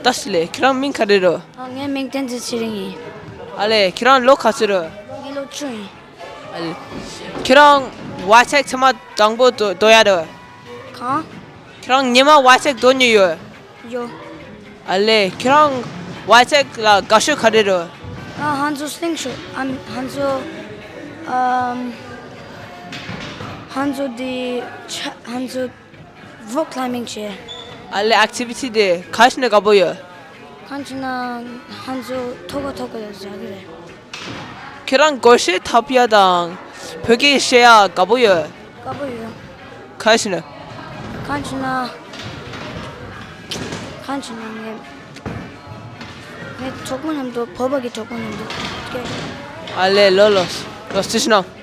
ད་སི་ལེ། ཁྱེད་རང་མིང་ག་རེ་རེད། ཨ། ངའི་མིང་བསྟན་འཛིན་ཚེ་རིང་ཡིན། ཨ་ལེ། ཁྱེད་རང་ལོ་ག་ཚོད་རེད། ངའི་ལོ་བཅུ་ཡིན། ཨ་ལེ། ཁྱེད་རང་ཝའི་ཆེག་ཚང་མ་དང་པོ་དོ་དོ་ཡ་རེད། གང་། ཁྱེད་རང་སྔོན་མ་ཝའི་ཆེག་དོ་མྱོང་ཡོད། ཡོད། ཨ་ལེ། ཁྱེད་རང་ཝའི་ཆེག་ལ་དགའ་ཤོས་ག་རེ་རེད། ཨ། ང་ཚོ་སླེང་ཤོག་ཨ། ང་ཚོ། ཨམ། ང་ཚོ་དེ་ཆ་ང་ཚོ་རོག་ཀི་ལའི་མིང་བྱས། ཨ་ལེ། ཨེག་ཊི་བི་ཊི་དེ་ག་ཞིག་ནས་དགའ་པོ་ཡོད། གང་ཅི་ན་ང་ཚོ་ཐོག་ཁ་ཐོག་ཁ་ཡོད་བཞག་གི་རེད། ཁྱེད་རང་སྒོར་གཞས་འཁྲབ་ཡ་དང་བོད་སྐད་བཤད་ཡ་དགའ་པོ་ཡོད། དགའ་པོ་ཡོད། ག་ཞིག་ནས། གང་ཅི་ན། གང་ཅི་ན་ངས་ངའི་གྲོགས་པོ་མཉམ་དུ། བོད་པ་གི་གྲོགས་པོ་མཉམ་དུ་སྐད། ཨ་ལེ། ལོ་ལོ་ལོ། རྩིས་ཤིག་གནང་།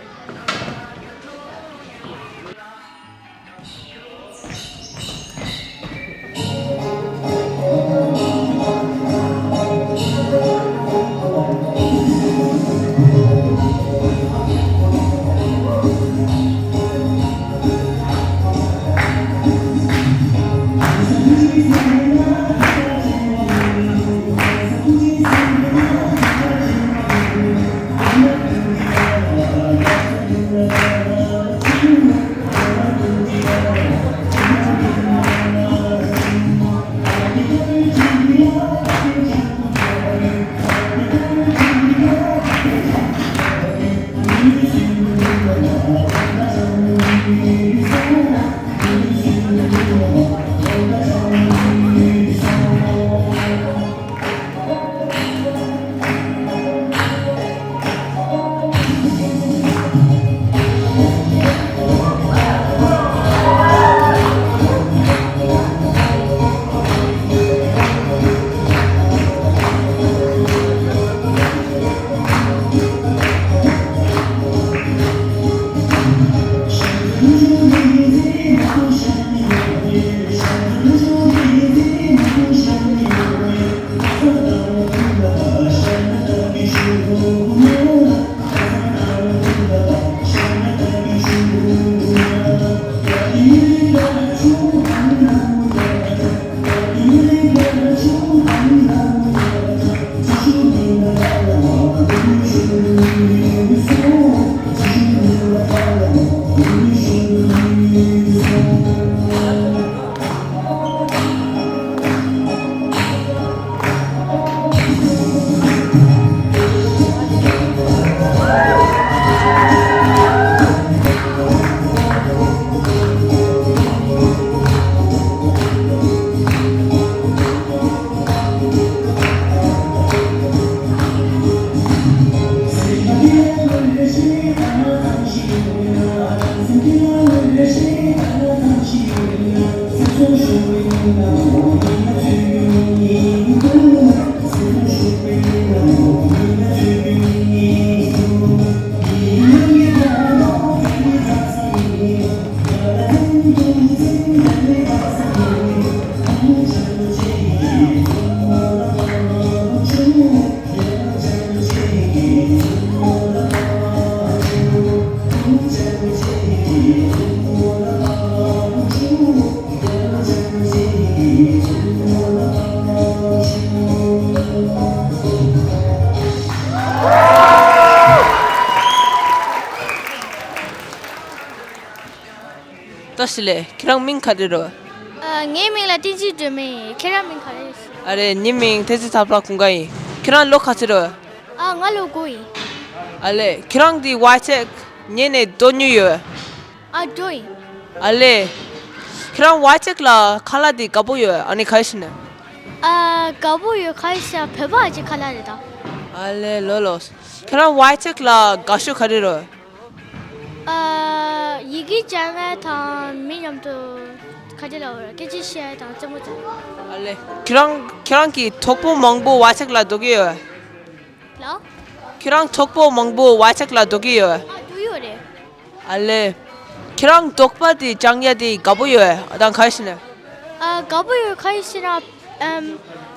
ད་སི་ལེ། ཁྱེད་རང་མིང་ག་རེ་རེད། ཨ། ངའི་མིང་ལ་བསྟན་འཛིན་སྒྲོལ་མ་ཡིན། ཁྱེད་རང་མིང་ག་རེ་རེད། ཨ་རེ། ངའི་མིང་བསྟན་འཛིན་ཐབས་ལགས་ཀུན་དགའ་ཡིན། ཁྱེད་རང་ལོ་ག་ཚོད་རེད། ཨ། ང་ལོ་དགུ་ཡིན། ཨ་ལེ། ཁྱེད་རང་འདི་ཝའི་ཆེག་སྔོན་ནས་དོ་མྱོང་ཡོད། ཨ། དོ་ཡིན། ཨ་ལེ། ཁྱེད་རང་ཝའི་ཆེག་ལ་ཁ་ལག་འདི་དགའ་པོ་ཡོད། ཨ་ནི་ག་རེ་ཟེར་ན། ཨ། དགའ་པོ་ཡོད། ག་རེ་ཟེར་ན་བོད་པ་ཅིག་ཁ་ལག་རེད་ད། ཨ་ལེ། ལོ་ལོ། ཁྱེད་རང་ཝའི་ཆེག་ལ་དགའ་ཤོས་ག་རེ་རེད། ཨ། ཡི་གེ་སྦྱང་ཡ་དང་མི་མཉམ་དུ་ག་འདྲ་ལབ་དགོས་རེད། སྐད་ཆ་བཤད་ཡ་དང་རྩེད་མོ་རྩེ་ཡ། ཨ་ལེ། ཁྱེད་རང་ཁྱེད་རང་གི་གྲོགས་པོ་མང་པོ་བར་ཆད་ལ་འགྲོ་གི་ཡོད། ལོ། ཁྱེད་རང་གྲོགས་པོ་མང་པོ་བར་ཆད་ལ་འགྲོ་གི་ཡོད། ཨ། འགྲོ་ཡོད་རེད། ཨ་ལེ། ཁྱེད་རང་དོགས་པ་དེ་སྦྱང་ཡ་དེ་དགའ་པོ་ཡོད་དང་ག་རེ་ཟེར་ན། ཨ། དགའ་པོ་ཡོད། ག་རེ་ཟེར་ན། ཨམ།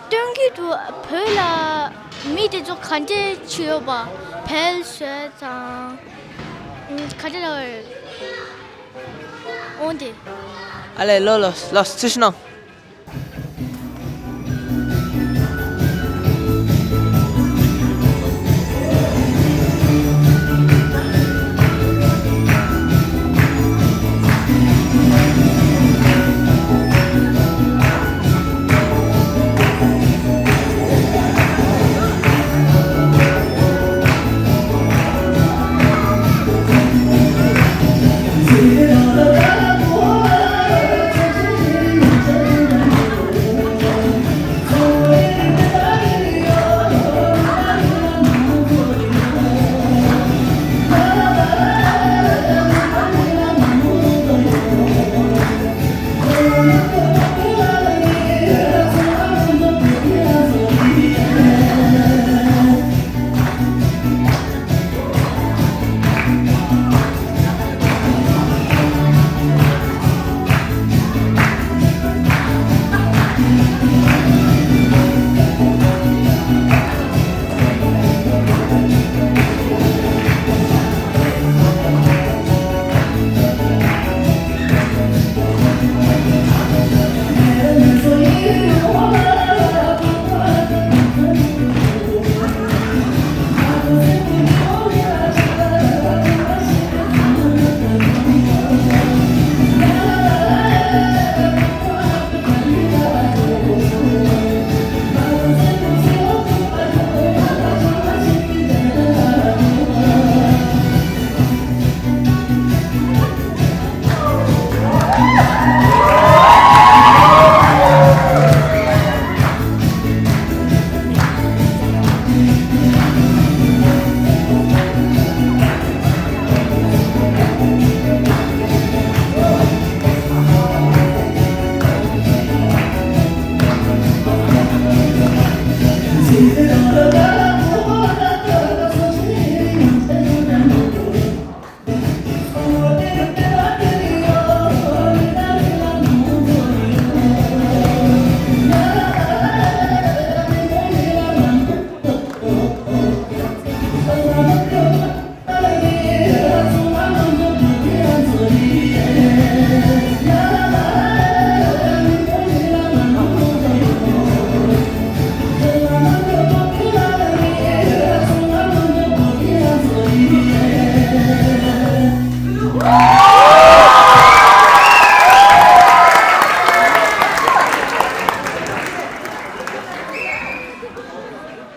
སྟོན་གྱི་འདུག་བོད་ལ་མི་དེ་ཚོ་ག་འདྲས་བྱེད་ཡོད་པ། བལ་བཟོས་དང་། ཨམ། ག་འདྲས་ལབ་དགོས་རེད། འོ་དེ། ཨ་ལེ། ལོ་ལོ་ལོ་ཚུར་ཤོག་གནང་།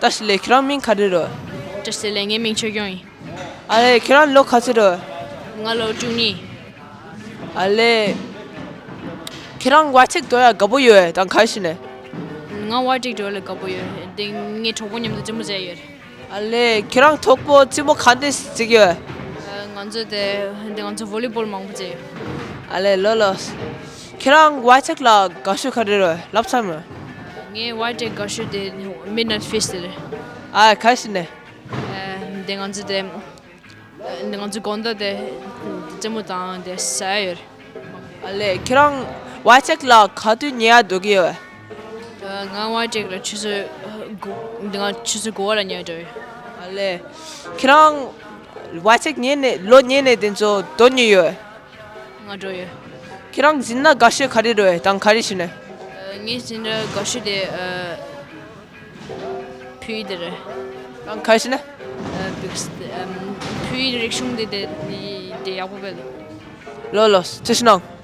བཀྲ་ཤིས་བདེ་ལེགས། ཁྱེད་རང་མིང་ག་རེ་རེད། བཀྲ་ཤིས་བདེ་ལེགས། ངའི་མིང་ཆོས་སྐྱོང་ཡིན། ཨ་ལེ། ཁྱེད་རང་ལོ་ག་ཚོད་རེད། ང་ལོ་བཅུ་གཉིས། ཨ་ལེ། ཁྱེད་རང་བར་ཆད་འགྲོ་ཡ་དགའ་པོ་ཡོད་དང་ག་རེ་ཟེར་ན། ང་བར་ཆད་འགྲོ་ཡ་ལ་དགའ་པོ་ཡོད། དེ་ངའི་གྲོགས་པོ་མཉམ་དུ་རྩེད་མོ་རྩེ་ཡ་ཡོད། ཨ་ལེ། ཁྱེད་རང་གྲོགས་པོ་རྩེད་མོ་ག་འདྲས་རྩེ་གི་ཡོད། ཨ། ང་ཚོ་དེ་དེ་ང་ཚོ་ཝོ་ལི་བོལ་མང་པོ་རྩེ་ཡོད། ཨ་ལེ། ལོ་ལོ། ཁྱེད་རང་བར་ཆད་ལ་དགའ་ཤོས་ག་རེ་རེད། ལབ་ཚར་མེད། ངའི་བར་ཆད་དགའ་ཤོས་དེ་མིཌ་ནའིཊ་ཕིས་དེ་རེད། ཨ། ག་རེ་ཟེར་ན། ཨ། དེ་ང་ཚོ་དེ། ཨ། དེ་ང་ཚོ་དགོང་དག་དེ་རྩེད་མོ་དང་དེ་ཟ་ཡ་ཡོད་རེད། ཨ་ལེ། ཁྱེད་རང་བར་ཆད་ལ་ག་དུས་ཉལ་ཡ་འགྲོ་གི་ཡོད། ཨ། ང་བར་ཆད་ལ་ཆུ་ཚོད་དགུ། དེ་ང་ཆུ་ཚོད་དགུ་པ་ལ་ཉལ་འགྲོ་ཡོད། ཨ་ལེ། ཁྱེད་རང་བར་ཆད་ཉལ་ནས་ལོ་ཉལ་ནས་དེ་ཚོ་འགྲོ་མྱོང་ཡོད། ང་འགྲོ་ཡོད། ཁྱེད་རང་སྦྱིན་བདག་དགའ་ཤོས་ག་རེ་རེད་དང་ག་རེ་ཟེར་ན། ཨ། ངའི་སྦྱིན་བདག་དགའ་ཤོས་དེ། ཨ། བོད་ཡིག་དེ་རེད། དང་ག་རེ་ཟེར་ན། ཨ། བོད་ཡིག་རིག་གཞུང་དེ་དེ་དེ་ཡག་པོ་བས། ལོ་ལོ། ཚུར་ཤོག་གནང་།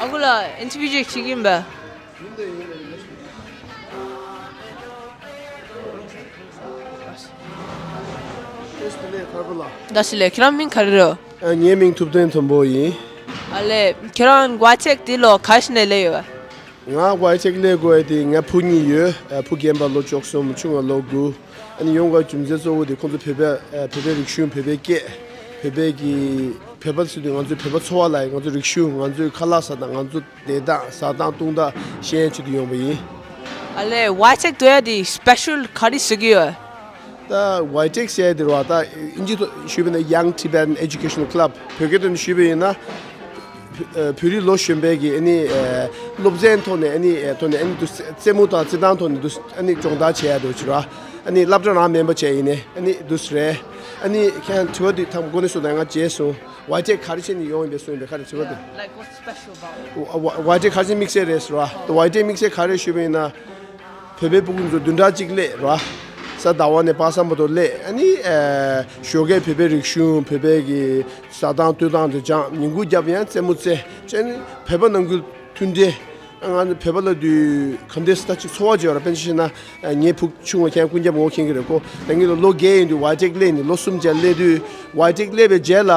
ཨ་ཁུ་ལགས་ཨིན་ཊར་བིའུ་ཅིག་བྱེད་ཀྱི་ཡིན་པས། ཡིན་ད་ཡིན་ད་ཡིན་ད། བཀྲ་ཤིས་བདེ་ལེགས་ཁ་རུ་ལགས། བཀྲ་ཤིས་བདེ་ལེགས། ཁྱེད་རང་མིང་ག་རེ་རེད། ཨ། ངའི་མིང་ཐུབ་བསྟན་མཐོན་པོ་ཡིན། ཨ་ལས། ཁྱེད་རང་ཝའི་ཊེག་འདི་ལོ་ག་ནས་སླེབས་ཡོད་པས། ང་ཝའི་ཊེག་སླེབས་དགོས་ཡ་དེ་ང་བུ་གཉིས་ཡོད། ཨ། བུ་རྒན་པ་ལོ་བཅུ་གསུམ། ཆུང་བ་ལོ་དགུ། ཨ་ནི་ཡོང་དགོས་རྒྱུ་མཚན་གཙོ་བོ་དེ་ཁོང་ཚོ་བོད་པའི། ཨ། བོད་པའི་རིག་གཞུང་། བོད་པའི་སྐད། བོད་པའི་གི་བོད་པ་ཟེར་དུས་ང་ཚོའི་བོད་པ་འཚོ་བ་ལ་ཡང་ང་ཚོའི་རིག་གཞུང་། ང་ཚོའི་ཁ་ལག་ཟ་སྟངས། ང་ཚོ་བསྡད་སྟངས་ཟ་སྟངས་བཏུང་སྟངས་ཤེས་ཡ་ཆེད་དུ་ཡོང་པ་ཡིན། ཨ་ལས། ཝའི་ཊེག་འདི་ལ་དེ་སི་པེ་ཤལ་ག་རེ་བཟོ་གི་ཡོད། ད་ཝའི་ཊེག་ཟེར་ཡ་དེ་རེད་པ། ད་ཨིན་ཇི་ཐོག་ཞུས་པ་ཡིན་ན་Young Tibetan Educational Club། བོད་སྐད་ཐོག་ནས་ཞུས་པ་ཡིན་ན། བོད་རིགས་ལོ་གཞོན་པའི་གི་ཨ་ནི་སློབ་ཚན་ཐོག་ནས། ཨ་ནི་ཐོག་ནས། ཨ་ནི་དུ་རྩེད་མོ་དང་རྩེད་ཐང་ཐོག་ནས་དུ་ཨ་ནི་སྦྱོང་བརྡར་བྱེད་ཡ་དེ་ཅིག་རེད་པ། ཨ་ནི་སློབ་གྲྭ་རང་མིན་པ་བྱས་ཡིན་ནའི་ཨ་ནི་དུ་རེད། ཨ་ནི་ཁྱེད་རང་དྲི་བ་དེ་ཐང་གོ་ནས་སོང་ད་ང་བརྗེད་སོང་། ཝའི་ཊེག་ག་རེ་བྱས་ནས་ཡོང་ཡིན་པའི་སོང་ཡིན་པའི་ག་རེ་དྲི་བ་དེ། Like, what's special about it? ཝའི་ཊེག་ག་རེ་བྱས་དམིགས་བསལ་རེད་ཟེར་བ། ད་ཝའི་ཊེག་དམིགས་བསལ་ག་རེ་ཞུས་པ་ཡིན་ན། བོད་པའི་སྤུ་གུ་ཚོ་བདུན་ཕྲག་གཅིག་སླེབས་རེད་པ། གཟའ་ཟླ་བ་ནས་པ་སངས་བར་དུ་སླེབས། ཨ་ནི་ཨ་ཞོགས་ཀས་བོད་པའི་རིག་གཞུང་། བོད་པའི་གི་ཟ་སྟངས་སྡོད་སྟངས་དེ་སྦྱངས། ཉིན་གུང་རྒྱབ་ཡང་རྩེད་མོ་རྩེ་བྱས་ནས་བོད་པ་ནང་ཁུལ་མཐུན་སྒྲིལ། ང་ཚོ་བོད་པ་ལབ་དུས་ག་འདྲ་ཟེར། ད་ཅིག་ཚོར་བ་ཅིག་ཡོད་རེད། དཔེར་ན་ཆ་བཞག་ན་ངའི་བུ་ཆུང་བ་ཁྱེད་རང་ཀུན་ཁྱབ་ངོ་མཁྱེན་གྱི་རེད། ཁོ་ད་ངེད་ལ་ལོ་བརྒྱད་ཡིན་དུས་ཝའི་ཊེག་སླེབས་ནས། ལོ་གསུམ་ཅིག་སླེབས་དུས་ཝའི་ཊེག་སླེབས་པའི་རྗེས་ལ།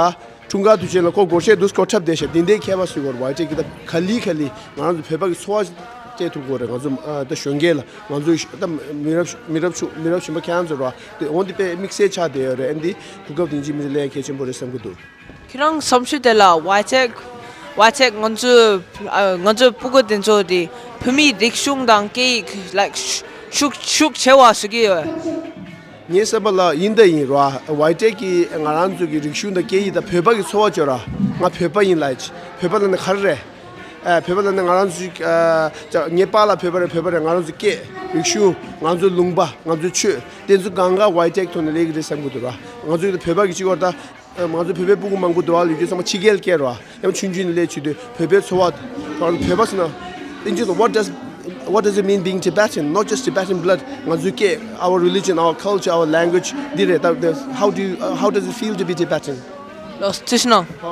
འཁྲུངས་སྐར་དུས་ཆེན་ལ་ཁོ་སྒོར་གཞས་འདུག་སེ་ཁོ་འཁྲབ་བསྡད་ཤག་དེ་འདྲའི་མཁས་པ་བཟོ་དགོས་རེད། ཝའི་ཊེག་གི་ད་ག་ལེ་ག་ལེ་ང་རང་ཚོ་བོད་པ་གི་འཚོ་བ་སྤྲད་ཐུབ་དགོས་རེད། ང་ཚོ་ཨ་ད་གཞོན་སྐྱེས་ལ། ང་ཚོ་ད་མི་རབས་མི་རབས་ཆུང་མི་རབས་གཞོན་པ་ཁྱེད་རང་ཚོ་རེད་པ། དེ་འོ་འདི་དཔེ་དམིགས་བསལ་ཆགས་བསྡད་ཡོད་རེད། ཨ་འདི་གོ་སྐབས་དེ་འདྲ་མི་རེ་ལེན་གལ་ཆེན་པོ་རེད་བསམ་གྱི་འདུག་ཁྱེད་རང་བསམ་ཚུལ་དེ་ལ་ཝའི་ཊེག་ཝའི་ཊེག་ང་ཚོ་ཨ་ང་ཚོའི་སྤུ་གུ་དེ་ཚོ་དེ་བོད་མིའི་རིག་གཞུང་དང་སྐད་ཡིག་like ཤུགས་ཤུགས་ཆེ་བ་བཟོ་གི་ཡོད། ངའི་བསམ་པ་ལ་ཡིན་ད་ཡིན་རེད་པ། ཝའི་ཊེག་གིས་ང་རང་ཚོ་གི་རིག་གཞུང་དང་སྐད་ཡིག་དང་བོད་པ་གི་འཚོ་བ་བཅོས་ར། ང་བོད་པ་ཡིན་ལབ་ཅིག་བོད་པ་ལབ་ན་ག་རེ་རེད། ཨ་བོད་པ་ལབ་ན་ང་རང་ཚོ་ཨ་ཅག་ངའི་པཱ་ལགས་བོད་པ་རེད། བོད་པ་རེད། ང་རང་ཚོ་སྐད་རིག་གཞུང་། ང་ཚོ་ལུང་པ། ང་ཚོ་ཆོས། དེ་ཚོ་གང་ག་ཝའི་ཊེག་ཐོག་ནས་སླེབས་ཀྱི་རེད་བསམ་གྱི་འདུག་ར། ང་ཚོ་བོད་པ་གི་གཅིག་བར་ད། ང་ཚོ་བོད་པའི་སྤུ་གུ་མང་པོ་འདུག་ཨ། ལོ་རྒྱུས་ཚང་མ་ཕྱི་རྒྱལ་སྐད་རེད་པ། ཡང་ཆུང་ཆུང་ནས་སླེབས་བྱེད་དུས་བོད་པའི་འཚོ་བ། བོད་པ་ཟེར་ན། In general, what does, what does it mean being Tibetan? Not just Tibetan blood. ང་ཚོའི་སྐད། Our religion, our culture, our language. འདི་རེད་ད། How do you, uh, how does it feel to be Tibetan? ལགས་སོ། ཐུགས་རྗེ་གནང་།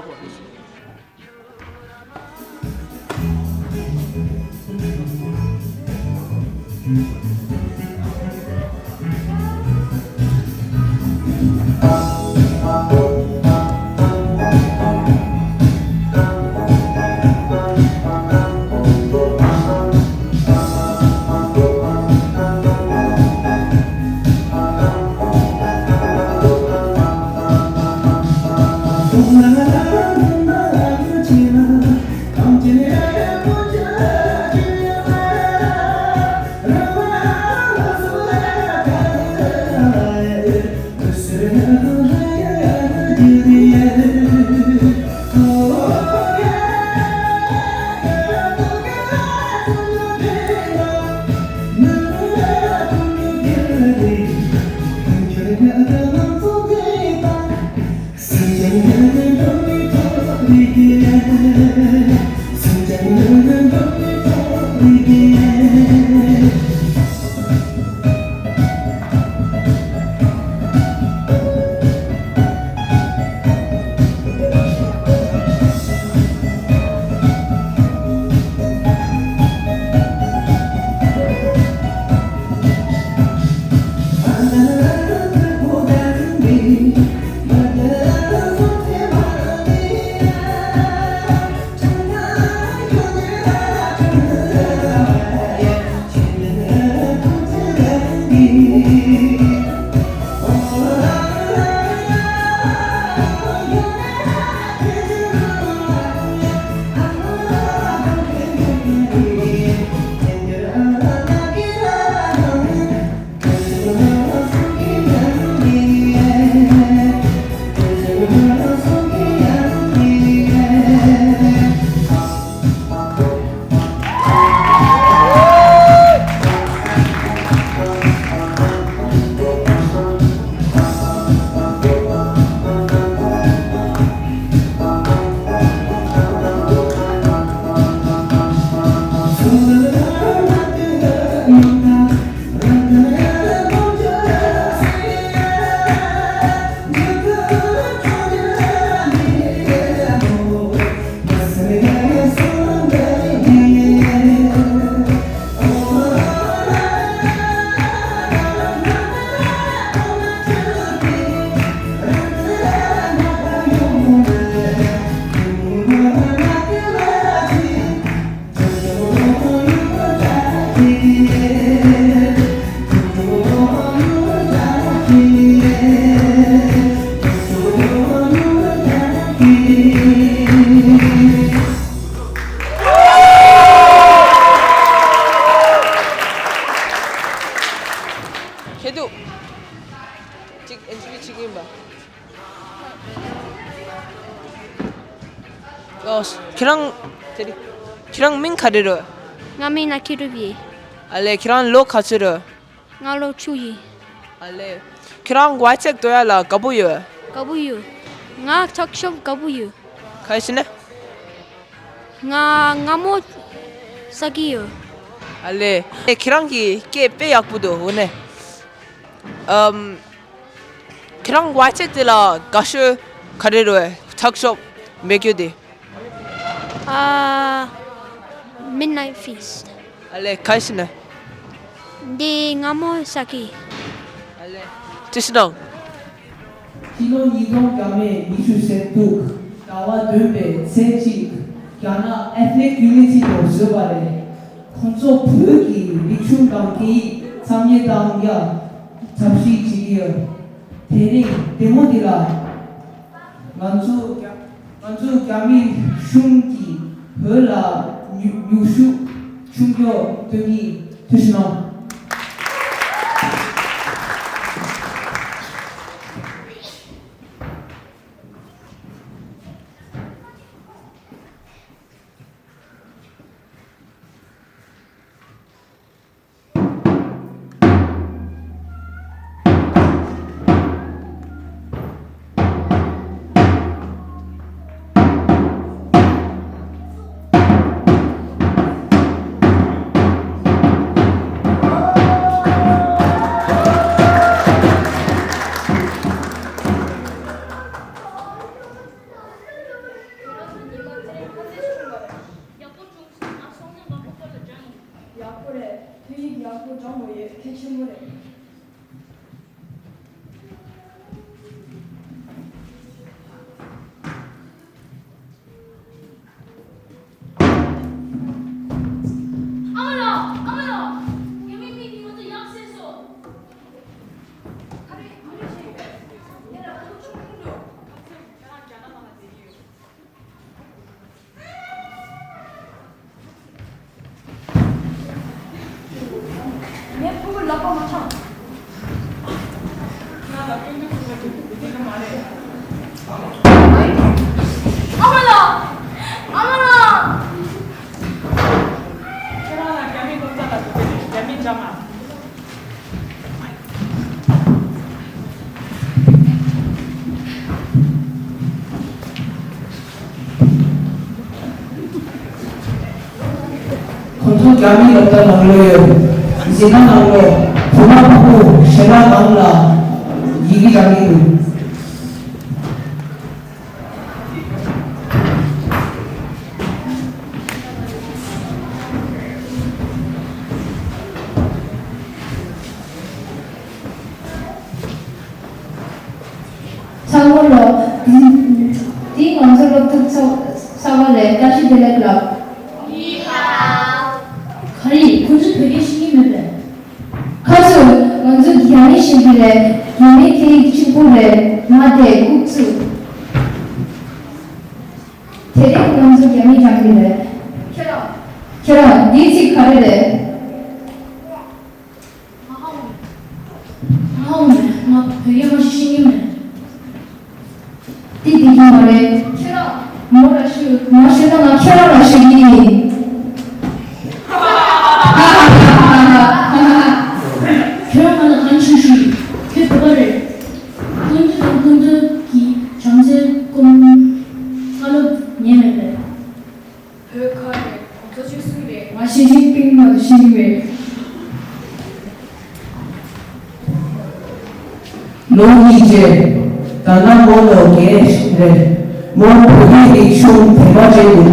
ཁྱེད་དུ། གཅིག་ཨེན་ཇི་བི་གཅིག་ཡིན་པ། ཨོ། ཁྱེད་རང་། དེ་རིང་། ཁྱེད་རང་མིང་ག་རེ་རེད། ང་མིང་ན་ཁྱི་རུ་བི། ཨ་ལེ། ཁྱེད་རང་ལོ་ག་ཚོད་རེད། ང་ལོ་བཅུ་ཡིན། ཨ་ལེ། ཁྱེད་རང་ཝའི་ཚེག་ཏོ་ཡ་ལ་དགའ་པོ་ཡོད། དགའ་པོ་ཡོད། ང་ཐག་ཤོབ་དགའ་པོ་ཡོད། ག་རེ་ཟེར་ན། ང་སྔ་མོ་ཟ་གི་ཡོད། ཨ་ལེ། ཨེ། ཁྱེད་རང་གི་སྐད་དཔེ་ཡག་པོ་འདུག་འོ་ནས། ཨམ། ཁྱེད་རང་ཝའི་ཚེག་དེ་ལ་དགའ་ཤོས་ག་རེ་རེད། ཐག་ཤོབ་མེད་རྒྱུ་དེ། ཨ། Midnight Feast། ཨ་ལེ། ག་རེ་ཟེར་ན། འདི་སྔ་མོ་ཟ་གི། ཨ་ལེ། བཀྲ་ཤིས་གནང་། སྤྱི་ལོ་ཉིས་སྟོང་བརྒྱ་མེད་ཉི་ཤུ་རྩ་དྲུག་ཟླ་བ་བདུན་པའི་ཚེས་གཅིག་རྒྱ་ནག་ཨེ་ཐི་ལིག་ཡུ་ནི་ཊི་དུ་བཟོས་པ་རེད། ཁོང་ཚོ་བོད་ཀྱི་རིག་གཞུང་དང་སྐད་ཡིག་འཚམས་ཉེ་དང་ཡ་གྲབས་གཤིས་བྱེད་ཀྱི་ཡོད། དེ་རིང་ལྡེ་མོ་འདི་ལ་ང་ཚོ་རྒྱ་ང་ཚོ་རྒྱ་མི་གཞུང་གིས་བོད་ལ་ཉུ་ཉུ་ཤུགས་ཆུང་སྐྱོ་སྟོན་གྱི། ཐུགས་རྗེ་གནང་། ཡག་པོ་རེད། བོད་ཡིག་ཡག་པོ་སྦྱང་དགོས་ཡོད། གལ་ཆེན་པོ་རེད། ཨ་མ་ལགས། ཨ་མ་ལགས། རྒྱ་མི་མི་དེ་ང་ཚོ་ཡག་བཟས་སོང་། ག་རེ་ག་རེ་བྱས་ཡོད། ངས་ལ་ཁོ་ཆུང་ཆུང་འགྲོ། ཁ་ཚེ་ཁྱེད་རང་རྒྱ་ནག་ནང་ལ་བསྡད་ཀྱི་ཡོད། ངའི་ཕྲུ་གུ་ལག་པ་མ་འཆང་། ང་ལ་སྐྱོན་བརྗོད་ཞུ་བ་དེ་དེ་འདྲ་མ་རེད། ཨ་མ་ལགས། ཨ་མ་ལགས། ཁྱེད་རང་ལ་རྒྱ་མི་སློབ་གྲྭ་ལ་འགྲོ་གི་རེད། རྒྱ་མི་འདྲ་མ། ཁོང་ཚོ་རྒྱ་མིའི་སློབ་གྲྭ་ནང་ལོགས་ཡོད། འཛིན་གྲྭ་ནང་ལོགས་བུ་མོ་ཕྲུ་གུ་ཞལ་ལག་ནང་ལ་ཡི་གེ་བྲིས་ཀྱི་འདུག་ཚང་མ་ལོ། འདི་ང་ཚོ་སློབ་ཕྲུག་ཚོགས་གསར་པ་རེད། བཀྲ་ཤིས་བདེ་ལེགས་ལབ། ག་རེ། ཁོ་ཚོས་བོད་སྐད་ཤེས་ཀྱི་མེད་པས། ཁ་ཚུར། ང་ཚོ་རྒྱ་མི་ཤེས་ཀྱི་རེད། རྒྱ་མི་སྐད་ཡིག་གཅིག་པུ་རེད། མ་དེ་ལྐུགས་ཚུལ། དེ་རིང་ང་ཚོ་རྒྱ་མི་སྦྱང་གི་རེད། ཁྱེད་རང་། ཁྱེད་རང་འདིའི་ཚིག་ག་རེ་རེད། ང་ཧ་གོ་མེད། ང་ཧ་གོ་མེད། ང་བོད་སྐད་མ་ཤེས་ཤེས་ཀྱི་མེད། དེ་བདེ་གི་མ་རེད། ཁྱེད་རང་མོ་ལ་ཤོད། ང་ཤོད་ན་ང་ཁྱེད་རང་ལ་ཤོད་ཀྱི་ཡིན། ཁྱེད་རང་ང་ལ་གང་ཤོད་ཤོད། ཁྱོད་བོད་པ་རེད། ཀུན་འདུས་དང་ཀུན་འདུས་ཀྱི་བྱམས་བརྩེ་སྒོམ། བཀའ་སློབ་ཉན་མེད་པས། བོད་ཁ་རེད། གོང་ས་མཆོག་སུ་རེད། ང་ ཞི་ཅིན་ཕིང་ལ་ཤེས་ཀྱི་མེད། ལོ་གཉིས་རྗེས། ད་ལྟ་མོ་ལོ་རྒན་རེད། མོ་བོད་སྐད་རིག་གཞུང་དེ་མ་བརྗེད་འདུག་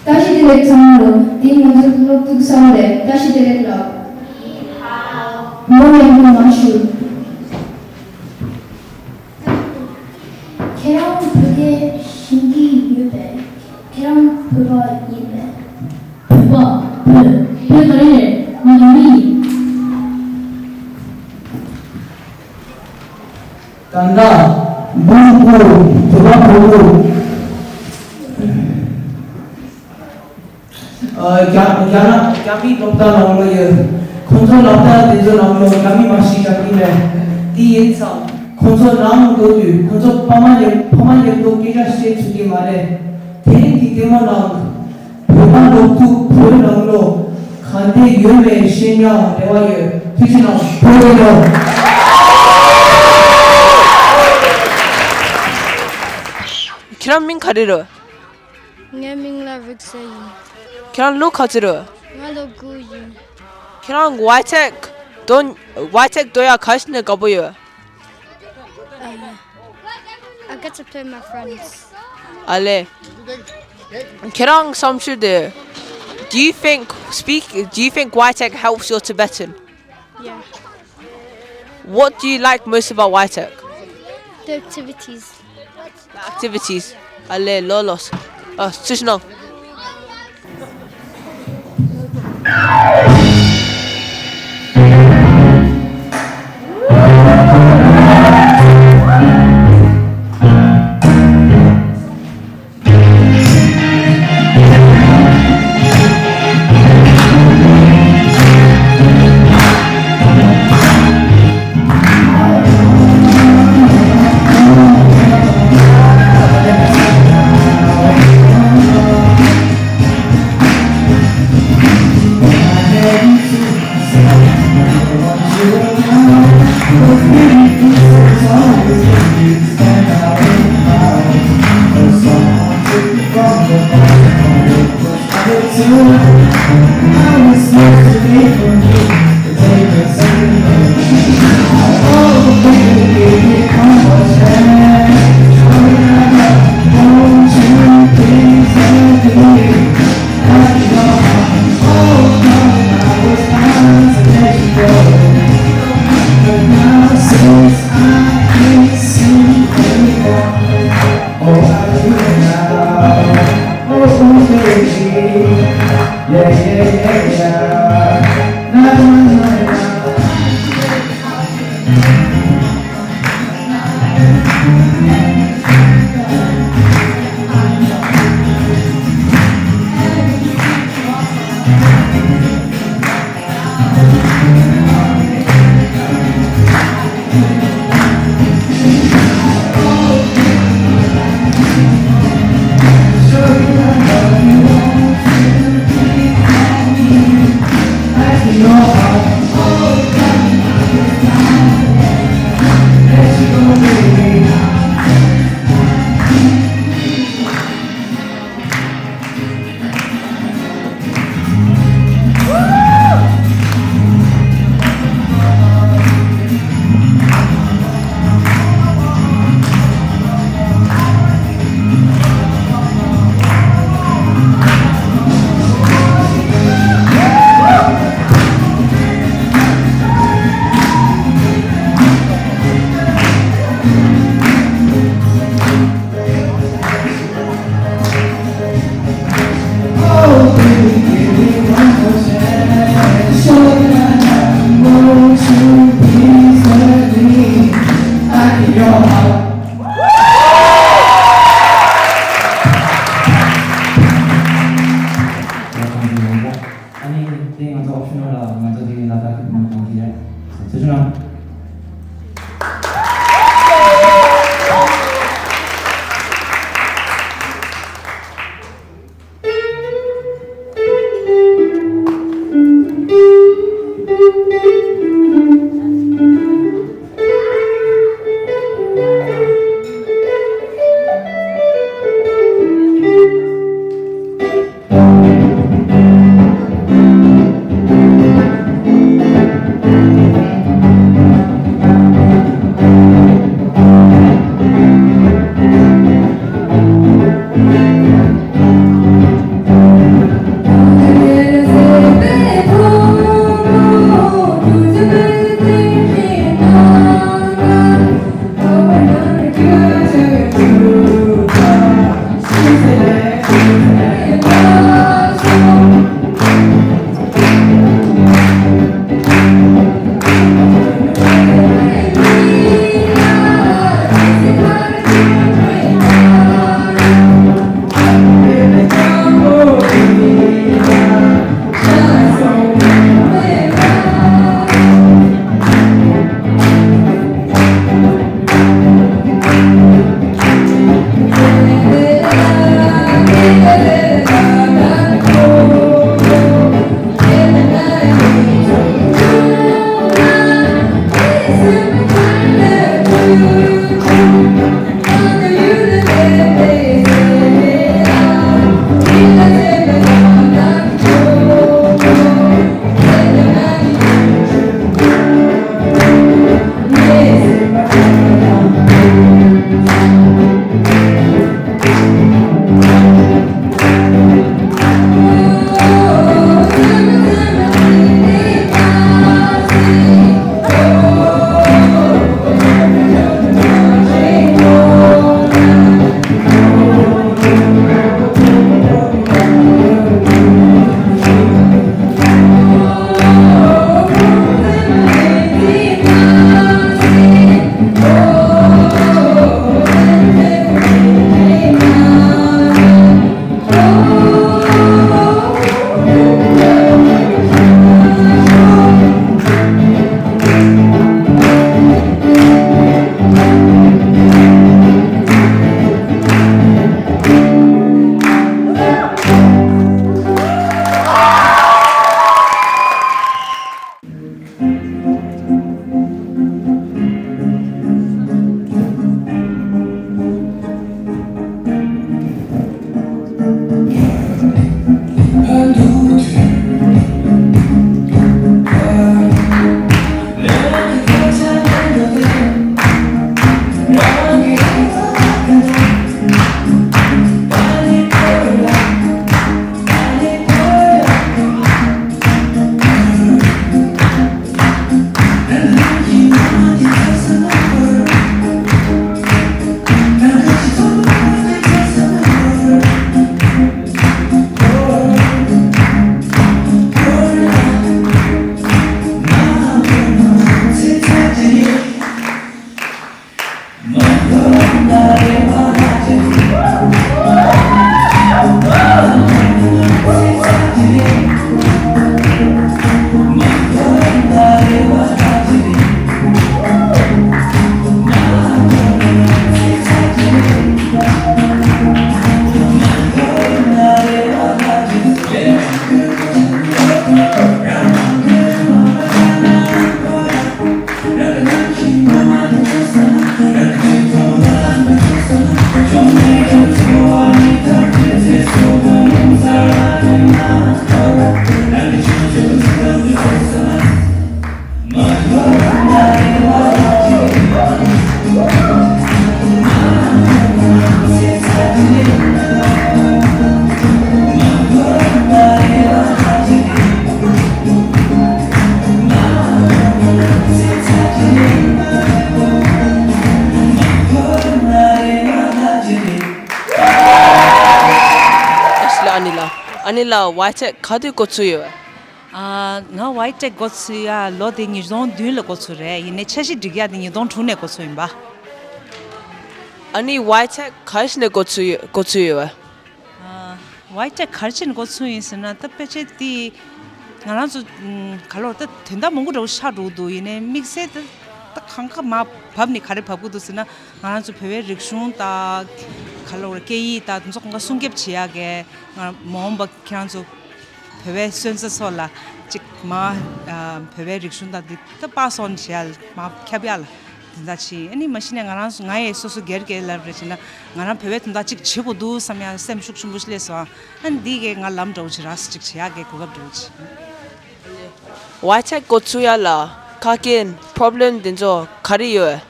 བཀྲ་ཤིས་བདེ་ལེགས་ཚང་མ་ལོ། འདི་ང་ཚོའི་སློབ་ཕྲུག་གསར་པ་རེད། བཀྲ་ཤིས་བདེ་ལེགས་ལགས། མོ་ཡང་མོ་མ་ཞུ། ཁྱེད་རང་བོད་སྐད་ཤེས་ཀྱི་ཡོད་པས། ཁྱེད་རང་བོད་པ་ཡིན་པས། བོད་པ། བོད། བོད་ག་རེ་རེད། ང་ནང་མི་ཡིན། ད་ལྟ་འབུམ་སྐུ་བོད་པ་བོད་པོ། ཨ། རྒྱ། རྒྱ་ནག་རྒྱ་མིའི་སློབ་གྲྭ་ནང་ལོགས་ཡོད། ཁོང་ཚོ་སློབ་གྲྭ་དེ་ཚོ་ནང་ལོགས་རྒྱ་མི་མ་ཞིག་རྒྱག་གི་མེད། དེ་ཡིན་ཙང་ཁོང་ཚོ་ནང་འགྲོ་དུས་ཁོང་ཚོ་ཕ་མ་མཉམ། ཕ་མ་མཉམ་དུ་སྐད་ཆ་བཤད་ཐུབ་ཀྱི་མ་རེད། དེ་རིང་གི་ལྟད་མོ་ནང་བོད་པ་སློབ་ཕྲུག་བོད་ནང་ལོགས་ག་འདྲ་ཡོད་མེད་ཤེས་ཉག་རེ་བ་ཡོད། ཐུགས་རྗེ་གནང་། བོད་རེད་ལོ། ཁྱེད་རང་མིང་ག་རེ་རེད། ངའི་མིང་ལ་རིག་གསལ་ཡིན། ཁྱེད་རང་ལོ་ག་ཚོད་རེད། ང་ལོ་དགུ་ཡིན། ཁྱེད་རང་ཝའི་ཐེག་དོ། ཝའི་ཐེག་དོ་ཡ་ག་ཞིག་ནས་དགའ་པོ་ཡོད། Uh, I get to play with my friends. ཨ་ལེ། ཁྱེད་རང་བསམ་ཚུལ་དེ། Do you think speak? Do you think ཝའི་ཐེག helps your Tibetan? Yeah. What do you like most about ཝའི་ཐེག? The activities. Activities. ཨ་ལེ། ལོ་ལོ། ཨ། ཐུགས་རྗེ་གནང་། ཨ་ནི་ལགས། ཨ་ནི་ལགས། ཝའི་ཊེག་ག་དུས་འགོ་ཚུགས་ཡོད། ཨ། ང་ཝའི་ཊེག་འགོ་ཚུགས་ཡ་ལོ་དེ་ཉིས་སྟོང་བདུན་ལ་འགོ་ཚུགས་རེད། ཡིན་ནའི་འཆར་གཞི་སྒྲིག་ཡ་དེ་ཉིས་སྟོང་དྲུག་ནས་འགོ་ཚུགས་ཡིན་པ། ཨ་ནི་ཝའི་ཊེག་ག་རེ་བྱས་ནས་འགོ་ཚུགས་ཡོད། འགོ་ཚུགས་ཡོད། ཨ། ཝའི་ཊེག་ག་རེ་བྱས་ནས་འགོ་ཚུགས་ཡིན་ཟེར་ན། ད་ཕལ་ཆེར་དེ་ང་རང་ཚོ་ཨམ། ག་ལོར་ད་དོན་དག་མང་པོ་འདྲ་བོ་ཆགས་འགྲོ་གི་འདུག་ཡིན་ནའི་དམིགས་བསལ་ད་ད་གང་ག་མར་བབས་ནས་ག་རེ་བབས་ཀྱི་འདུག་ཟེར་ན། ང་རང་ཚོ་བོད་པའི་རིག་གཞུང་དང་། ག་ལོར་སྐད་ཡིག་དང་དེ་ཚོ་གང་ག་སྲུང་སྐྱོབ་བྱེད་ཡ་གི་ང་མ་འོངས་པ་ཁྱེད་རང་ཚོ་བོད་པའི་སོན་རྩ་ཚོ་ལ་ཅིག་མར། ཨ། བོད་པའི་རིག་གཞུང་དང་དེ་ད་པཱ་སི་ཨོན་བྱེད་ཡ་ལ་མར་ཁྱབ་ཡ་ལ་དེ་འདྲ་བྱས། ཨ་ནི་མ་གཞི་ནས་ང་རང་ཚོ་ང་ཡི་སོ་སོ་སྒེར་གྱི་ལབ་རེད་བྱས་ན། ང་རང་བོད་པའི་དོན་དག་ཅིག་བྱེད་དགོས་འདུག་བསམ་ཡ་སེམས་ཤུགས་ཆེན་པོ་ཞིག་སླེབས་སོང་། ཨ་ནི་འདི་གས་ང་ལམ་འདྲ་བོ་ཅིག་རག་སོང་། ཅིག་བྱེད་ཡག་གི་གོ་སྐབས་འདྲ་བོ་ཅིག་ཝའི་ཊེག་འགོ་ཚུགས་ཡ་ལ་ཁ་སྐད་པོ་རོབ་ལེམ་དེ་ཚོ་ག་རེ་ཡོད།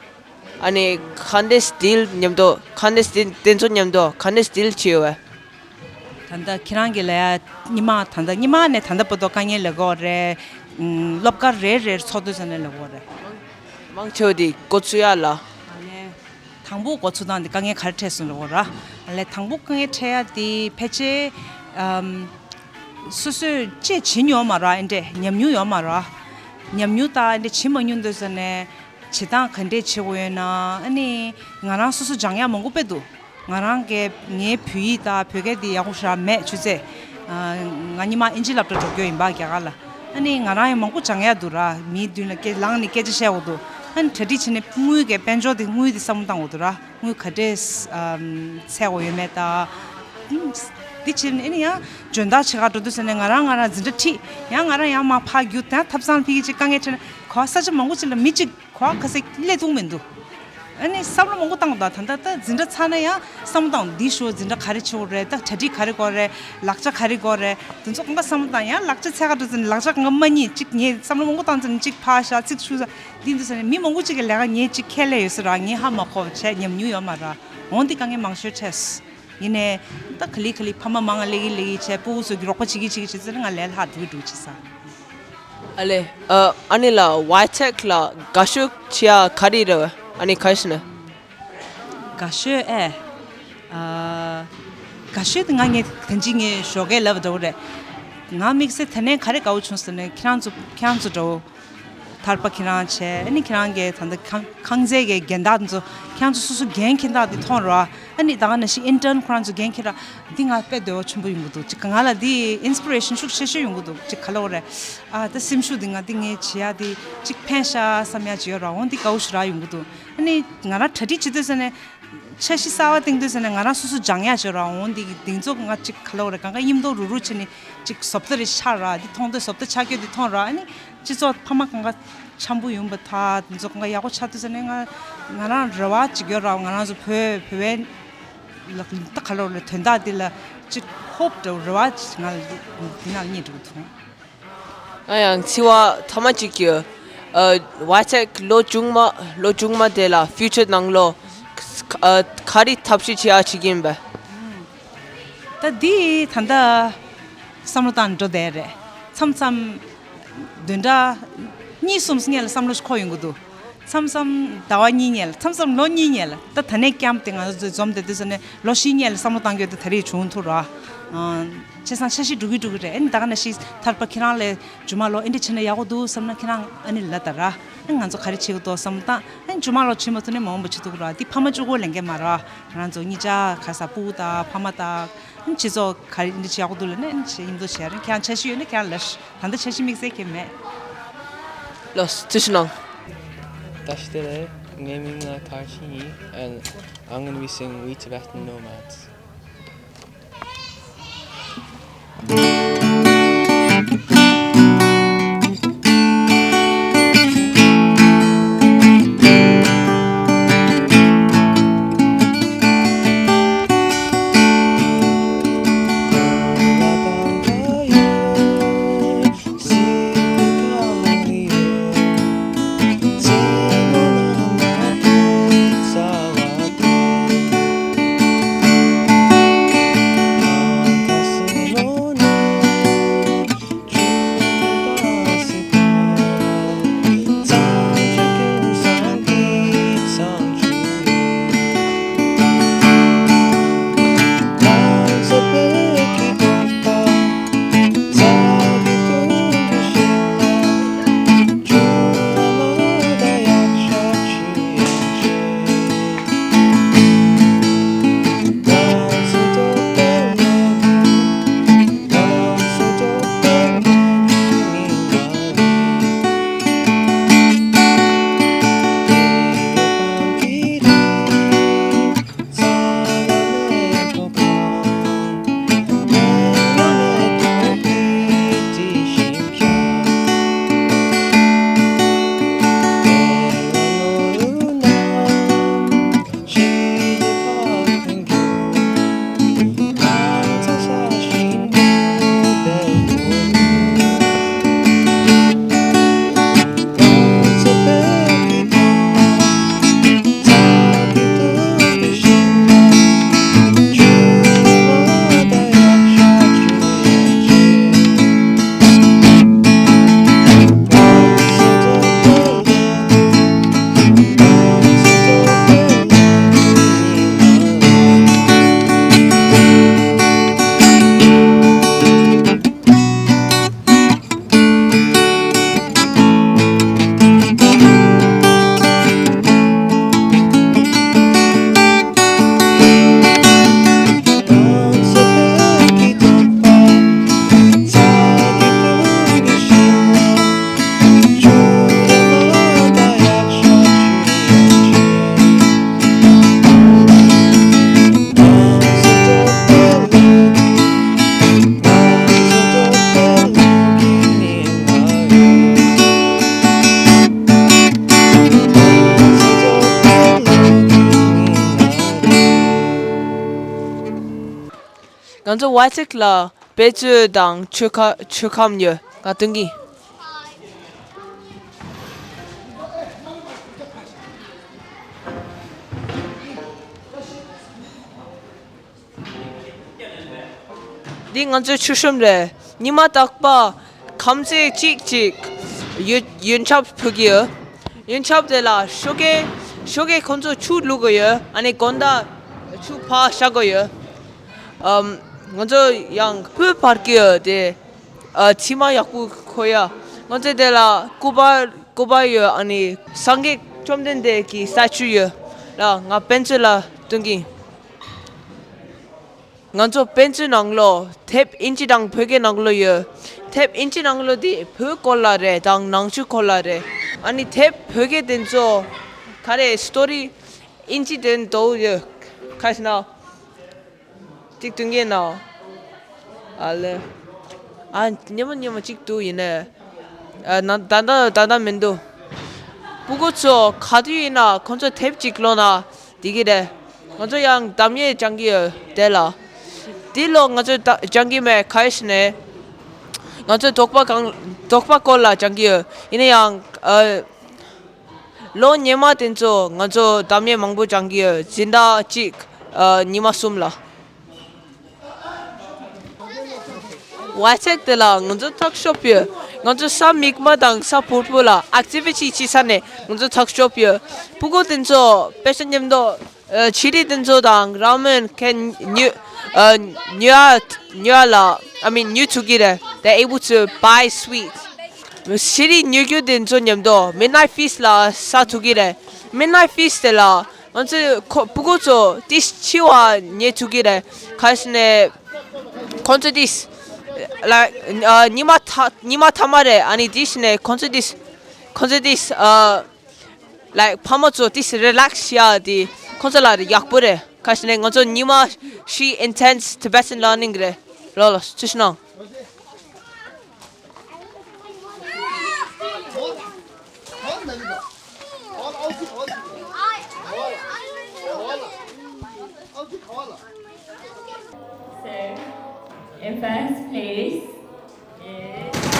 ཨ་ནི་ག་འདྲས་ཌིལ་མཉམ་དུ། ག་འདྲས་དེ་དེ་ཚོ་མཉམ་དུ་ག་འདྲས་ཌིལ་བྱས་ཡོད། ད་ལྟ་ཁྱེད་རང་གིས་ལབ་ཡ། སྔོན་མ། ད་ལྟ་སྔོན་མ་ནས་ད་ལྟ་བར་དུ་དཀའ་ངལ་ལས་ཀྱི་ཡོད་རེད། ཨུམ། སློབ་སྐར་རེ་རེར་ཚོགས་འདུ་ཟེར་ནས་ལས་ཀྱི་ཡོད་རེད། མང་ཆེ་བ་དེ་འགོ་ཚུགས་ཡ་ལ། ཨ་ནི་དང་པོ་འགོ་ཚུགས་སྟངས་དེ་དཀའ་ངལ་ག་རེ་འཕྲད་སོང་ལབ་དགོས་ར། ཨ་ལས་དང་པོ་དཀའ་ངལ་འཕྲད་ཡ་དེ་ཕལ་ཆེར། ཨམ། སོ་སོས་ཅིག་བྱེད་མྱོང་མ་ར། ཨེ་འདྲས་ཉམས་མྱོང་ཡོད་མ་ར། ཉམས་མྱོང་དང་ཨེ་འདྲས་བྱེད་མ་མྱོང་དུས་ཙ་ནས་བྱེད་སྟངས་ག་འདྲས་བྱེད་དགོས་ཡོད་ན། ཨ་ནི་ང་རང་སོ་སོ་སྦྱང་ཡ་མང་པོ་དཔེ་འདུག་ང་རང་གི་ངའི་བོད་ཡིག་དང་བོད་སྐད་དེ་ཡག་པོ་ཞེ་དྲག་མེད། ཆུ་ཚོད། ཨ། ང་སྔོན་མ་ཨིན་ཇི་སློབ་གྲྭ་འགྲོ་རྒྱུ་ཡིན་པ། རྒྱ་གར་ལ། ཨ་ནི་ང་རང་ཡང་མང་པོ་སྦྱང་ཡ་འདུག་ར། མིའི་མདུན་ལ་སྐད་ལངས་ནས་སྐད་ཆ་བཤད་དགོས་འདུག་ཨ་ནི་གྲ་སྒྲིག་བྱས་ནས་དངུལ་གྱི་དཔལ་འབྱོར་དེ། དངུལ་དེ་བསམ་བློ་བཏང་དགོས་འདུག་ར། དངུལ་ག་འདྲས། ཨམ། འཚོལ་དགོས་ཡོད་མེད་དང་། ཨམ། འདི་བྱས་ནས་ཨ་ནི་ཡང་འཇོན་ཐང་ཆེ་ཁ་འགྲོ་དུས་ཙ་ནས་ང་རང་ང་རང་འཛིན་གྲྭ་ཁྲིད། ཡང་ང་རང་ཡང་མར་ཕར་རྒྱུག་དང་། ཐབ་ཚང་ཕ་གི་ཅིག་དཀའ་ངལ་འཕྲད་ན། གོ་ས་ཆ་མང་པོ་ཅིག་ལ་མི་གཅིག་གོ་ག་ས་སླེབས་ཐུབ་མི་འདུག་ཨ་ནི་བསམ་བློ་མང་པོ་བཏང་དང་། ད་ལྟ་ད་འཛིན་གྲྭ་ཚར་ན་ཡང་བསམ་བློ་བཏང་། འདི་ཞོར་འཛིན་གྲྭ་ག་རེ་བྱེད་དགོས་རེད། ད་གྲ་སྒྲིག་ག་རེ་དགོས་རེད། ལག་ཆ་ག་རེ་དགོས་རེད། དེ་ཚོ་གང་ག་བསམ་བློ་བཏང་། ཡང་ལག་ཆ་འཚོལ་ག་འགྲོ་ཙ་ན་ལག་ཆ་གང་ག་མ་རྙེད། གཅིག་ངས་བསམ་བློ་མང་པོ་བཏང་ཙ་ན་གཅིག་ཕར་བཞག་གཅིག་ཚུར་བཞག་འདི་འདུག་ཟེར་ནས། མི་མང་པོ་ཅིག་གི་ལས་ཀ་ངས་གཅིག་ཁས་ལེན་ཡོད་ས་ར། ངས་ཧ་མ་གོ་བ་བྱས། ཉམས་མྱོང་ཡོད་མ་ར། འོན་ཏེ་དཀའ་ངལ་མང་ཤོས་འཕྲད། ཡིན་ནའི་ད་ག་ལེ་ག་ལེ་ཕ་མ་མང་ང་སླེབས་ཀྱི་སླེབས་ཀྱི་བྱས། སྤུ་གུ་ཚོ་གི་རོགས་པ་བྱེད་ཀྱི་བྱེད་ཀྱི་བྱས་ཙ་ན་ང་ལས་ལྷག་འགྲོ་གི་འགྲོ་གི་བྱས་ས། ཨ་ལས། ཨ། ཨ་ནི་ལགས། ཝའི་ཊེག་ལ་དགའ་ཤོས་བྱེད་ཡ་ག་རེ་རེད། ཨ་ནི་ག་རེ་ཟེར་ན། དགའ་ཤོས་ཨེ། ཨ། དགའ་ཤོས་དེ་ང་ངས་ད་ཅི་ངས་ཞོགས་ཀས་ལབ་འདྲ་བོ་རེད། ང་དམིགས་བསལ་དེ་ནས་ག་རེ་དགའ་བོ་བྱུང་ཟེར་ན། ཁྱེད་རང་ཚོ། ཁྱེད་རང་ཚོ་འདྲ་བོ། ཐར་པ་ཁྱེད་རང་བྱས། ཨ་ནི་ཁྱེད་རང་གི་ད་ལྟ་ཁང་ཁང་བརྩེགས་ཀྱི་རྒན་བདག་ཚོ། ཁྱེད་རང་ཚོ་སོ་སོ་འགན་འཁྱེར་སྟངས་དེ་མཐོང་ར། ཨ་ནི་ད་ག་ནང་བཞིན་ཨིན་ཊརན་ཁོ་རང་ཚོ་འགན་འཁྱེར་ར། འདི་ང་དཔེ་བདེ་བ་ཆེན་པོ་ཡོང་གི་འདུག་ཅིག་ང་ལ་འདི་ཨིན་སི་པི་རེ་ཤན་ཤུགས་ཆེ་ཤོས་ཡོང་གི་འདུག་ཅིག་ག་ལབ་དགོས་རེད། ཨ། ད་སེམས་ཤུགས་འདི་ང་འདི་ངས་བྱེད་ཡ་འདི་ཅིག་ཕན་ཤག་བསམ་ཡ་ཅིག་ཡོད་ར། འོ་འདི་དགའ་བོ་ཞེ་དྲག་ཡོང་གི་འདུག་ཨ་ནི་ང་རང་གྲ་སྒྲིག་བྱེད་དུས་ཙ་ནས། འཆར་གཞི་གསར་པ་བཏིང་དུས་ཙ་ནས་ང་རང་སོ་སོ་སྦྱང་ཡ་ཅིག་ཡོད་ར། འོ་འདི་འདི་ཚོ་ང་ཅིག་ག་ལབ་དགོས་རེད། གང་ག་མཉམ་དུ་རུག་རུག་བྱས་ནས་ཅིག་བཟོ་ལྟ་རེ་ཆགས་ར། འདི་མཐོང་དུས་བཟོ་ལྟ་ཆགས་རྒྱུ་འདི་མཐོང་ར། ཨ་ནི་སྤྱི་ཚོགས་ཕ་མ་གང་ག་འཆམ་པོ་ཡོང་བ་དང་། དེ་ཚོ་གང་ག་ཡག་པོ་ཆགས་དུས་ཙ་ནས་ང་ང་རང་རེ་བ་ཅིག་ཡོད་ར། ང་རང་ཚོ་བོད་བོད་པའི་ལ་ད་ག་ལབ་དགོས་རེད། དོན་དག་འདི་ལ་ཅིག་ཧོབ་འདྲ་བོ། རེ་བ་ཅིག་ང་ལ་འདི་ནང་རྙེད་འགྲོ་གི་འདུག་ང་ཡང་ཚིག་པ་ཐ་མ་གཅིག་གི། ཨ། ཝའི་ཊེག་ལོ་མཇུག་མ། ལོ་མཇུག་མ་དེ་ལ་ཕིའུ་ཅར་ནང་ལོགས། ཨ། ག་རེ་ཐབས་ཤེས་བྱེད་ཡ་བྱེད་ཀྱི་ཡིན་པས། ད་འདི་ད་ལྟ་བསམ་བློ་བཏང་འགྲོ་བསྡད་རེད། མཚམས་མཚམས་བདུན་ཕྲག་གཉིས་གསུམ་སྔོན་ལ་བསམ་བློ་ཞིག་འཁོར་ཡོང་གི་འདུག་མཚམས་མཚམས་ཟླ་བ་གཉིས་སྔོན་ལ། མཚམས་མཚམས་ལོ་གཉིས་སྔོན་ལ། ད་ད་ནས་ཀེམ་དེ་ང་ཚོ་འཛོམས་བསྡད་དུས་ཙ་ནས་ལོ་བཞི་སྔོན་ལ་བསམ་བློ་བཏང་རྒྱུ་དེ་ད་རེས་བྱུང་ཐུབ་ར། བྱས་ཙང་འཆར་གཞི་འགྲོ་གི་འགྲོ་གི་རེད། ཨ་ནི་ད་ག་ནང་བཞིན་ཐར་པ་ཁྱེད་རང་ལ་མཇུག་མ་ལོ་འདི་འདྲ་བྱས་ན་ཡག་པོ་འདུག་བསམ་ན་ཁྱེད་རང་ཨ་ནི་ལབ་ད་ར། ཨ་ནི་ང་ཚོ་ག་རེ་བྱེད་དགོས་འདུག་བསམ་བློ་བཏང་། ཨ་ནི་མཇུག་མ་ལོ་བྱེད་མ་ཐུབ་ན་མ་འོངས་པ་བྱེད་ཐུབ་ཀྱི་རེད། འདི་ཕ་མ་གཅིག་པོ་ལས་འགན་མ་རེད། ང་རང་ཚོ་གཉིས་ཆ་ག་ས་སྤུ་གུ་དང་ཕ་མ་དང་། ཨ་ནི་སྤྱི་ཚོགས་ག་རེ་འདི་བྱེད་ཡག་པོ་འདུག་ལབ་ན། ཨ་ནི་བྱེད་མཉམ་དུ་བྱེད་རན། ཁྱེད་རང་འཆར་གཞི་ཡོད་ན་ཁྱེད་རང་ལབ། ད་ལྟ་འཆར་གཞི་དམིགས་བསལ་གང་ཡང་མེད། ལགས་སོ། ཐུགས་རྗེ་གནང་། བཀྲ་ཤིས་བདེ་ལེགས། ངའི་མིང་ལ་ཐར་ཤིན་ཡིན། And I'm gonna be singing We Tibetan Nomads. ང་ཚོ་ཝའི་ཚེག་ལ་དཔེ་མཛོད་དང་མཆོད་ཁ་མཆོད་ཁང་ཡོད། ང་སྟོན་གྱིན། འདི་ང་ཚོའི་མཆོད་གཤོམ་རེད། ཉི་མ་རྟག་པར་ཁམས་ཚན་གཅིག་གཅིག་ཡོན་ཡོན་ཆབ་ཕུལ་གྱི་ཡོད། ཡོན་ཆབ་དེ་ལ་ཞོགས་ཀས་ཞོགས་ཀས་ཁོང་ཚོ་ཆུ་བླུག་གི་ཡོད། ཨ་ནི་དགོང་དག་ཆུ་ཕར་བཞག་གི་ཡོད། ཨམ། ང་ཚོ་ཡང་སྤོས་སྤར་གྱི་ཡོད་དེ། ཨ། མཆིལ་མ་ཡག་པོ་འཁོར་ཡ། ང་ཚོ་དེ་ལ་སྐུ་པར་སྐུ་པར་ཡོད། ཨ་ནི་སངས་རྒྱས་བཅོམ་ལྡན་འདས་ཀྱི་སྟེ་ཅུ་ཡོད་ལ། ང་དཔེ་མཛོད་ལ་སྟོན་གྱིན། ང་ཚོ་དཔེ་མཛོད་ནང་ལོགས་དེབ་ཨིན་ཇི་དང་བོད་སྐད་ནང་ལོགས་ཡོད། དེབ་ཨིན་ཇི་ནང་ལོགས་དེ་བོད་སྐོར་ལ་རེད་དང་ནང་ཆོས་སྐོར་ལ་རེད། ཨ་ནི་དེབ་བོད་སྐད་དེ་ཚོ་ག་རེ་སི་ཊོ་རི་ཨིན་ཇི་དེ་འདྲ་ཡོད། ག་རེ་ཟེར་ན། གཅིག་སྟོན་གྱིན་ན། ཨ་ལེ། ཨ། སྙན་མོ་སྙན་མོ་གཅིག་འདུག་ཡིན་ནའི། ཨ། ན་ད་ལྟ་ད་ལྟ་མི་འདུག་སྤུ་གུ་ཚོ་ག་དུས་ཡིན་ན་ཁོང་ཚོ་དེབ་གཅིག་ཀློག་ན་བདེ་གི་རེད། ང་ཚོ་ཡང་གདམ་ངའི་སྦྱང་གི་ཡོད་དེ་ལ། དེ་ལོ་ང་ཚོ་ད་སྦྱང་གི་མེད། ག་རེ་ཟེར་ནའི། ང་ཚོ་དོགས་པ་གང་དོགས་པ་སྐོར་ལ་སྦྱང་གི་ཡོད། ཡིན་ན་ཡང་། ཨ། ལོ་སྔོན་མ་དེ་ཚོ་ང་ཚོ་གདམ་ངའི་མང་པོ་སྦྱང་གི་ཡོད། སྤྱི་ཟླ་གཅིག་ཨ། ཉི་མ་གསུམ་ལ། ཝའི་ཚེག་དེ་ལ་ང་ཚོ་ཐག་ཤོབ་ཡོད། ང་ཚོ་ས་མིག་དམར་དང་ས་ཕུར་བུ་ལ་ཨེག་ཊི་ཝི་ཊི་བྱེད་ས་ནས་ང་ཚོ་ཐག་ཤོབ་ཡོད། སྤུ་གུ་དེ་ཚོ་དཔེ་ཆ་མཉམ་དུ། ཨ། ཆི་རི་དེ་ཚོ་དང་ར་མེན་ཁན་ཉོ། ཨ། ཉོ་ཡ་ཉོ་ཡ་ལ། I mean ཉོ་ཐུབ་ཀྱི་རེད། They able to buy sweets. ཆི་རི་ཉོ་རྒྱུ་དེ་ཚོ་མཉམ་དུ་མིཌ་ནའིཊ་ཕིས་ལ་ཟ་ཐུབ་ཀྱི་རེད། མིཌ་ནའིཊ་ཕིས་དེ་ལ་ང་ཚོས་ཁོ་སྤུ་གུ་ཚོ་ཏིས་འཆི་བ་ཉལ་ཐུབ་ཀྱི་རེད། ག་རེ་ཟེར་ནའི། ཁོང་ཚོ་ཏིས་ལ་ཉི་མ་ཐ་ཉི་མ་ཐ་མ་རེད། ཨ་ནི་དེ་བྱས་ནས་ཁོང་ཚོ་ཏིས་ཁོང་ཚོ་ཏིས། ཨ། ལའིཀ་ཕ་མ་ཚོ་ཏིས་རི་ལེགས་བྱེད་ཡ་དེ་ཁོང་ཚོ་ལ་ཡག་པོ་རེད། ག་རེ་ཟེར་ནའི་ང་ཚོ་ཉི་མ་བཞི་ཨིན་ཊེན་སི་ཊི་ཊི་བེ་ཊན་ལར་ནིང་རེད། ལོ་ལོ་ཚུལ་ཤིག་གནང་། So, in first place is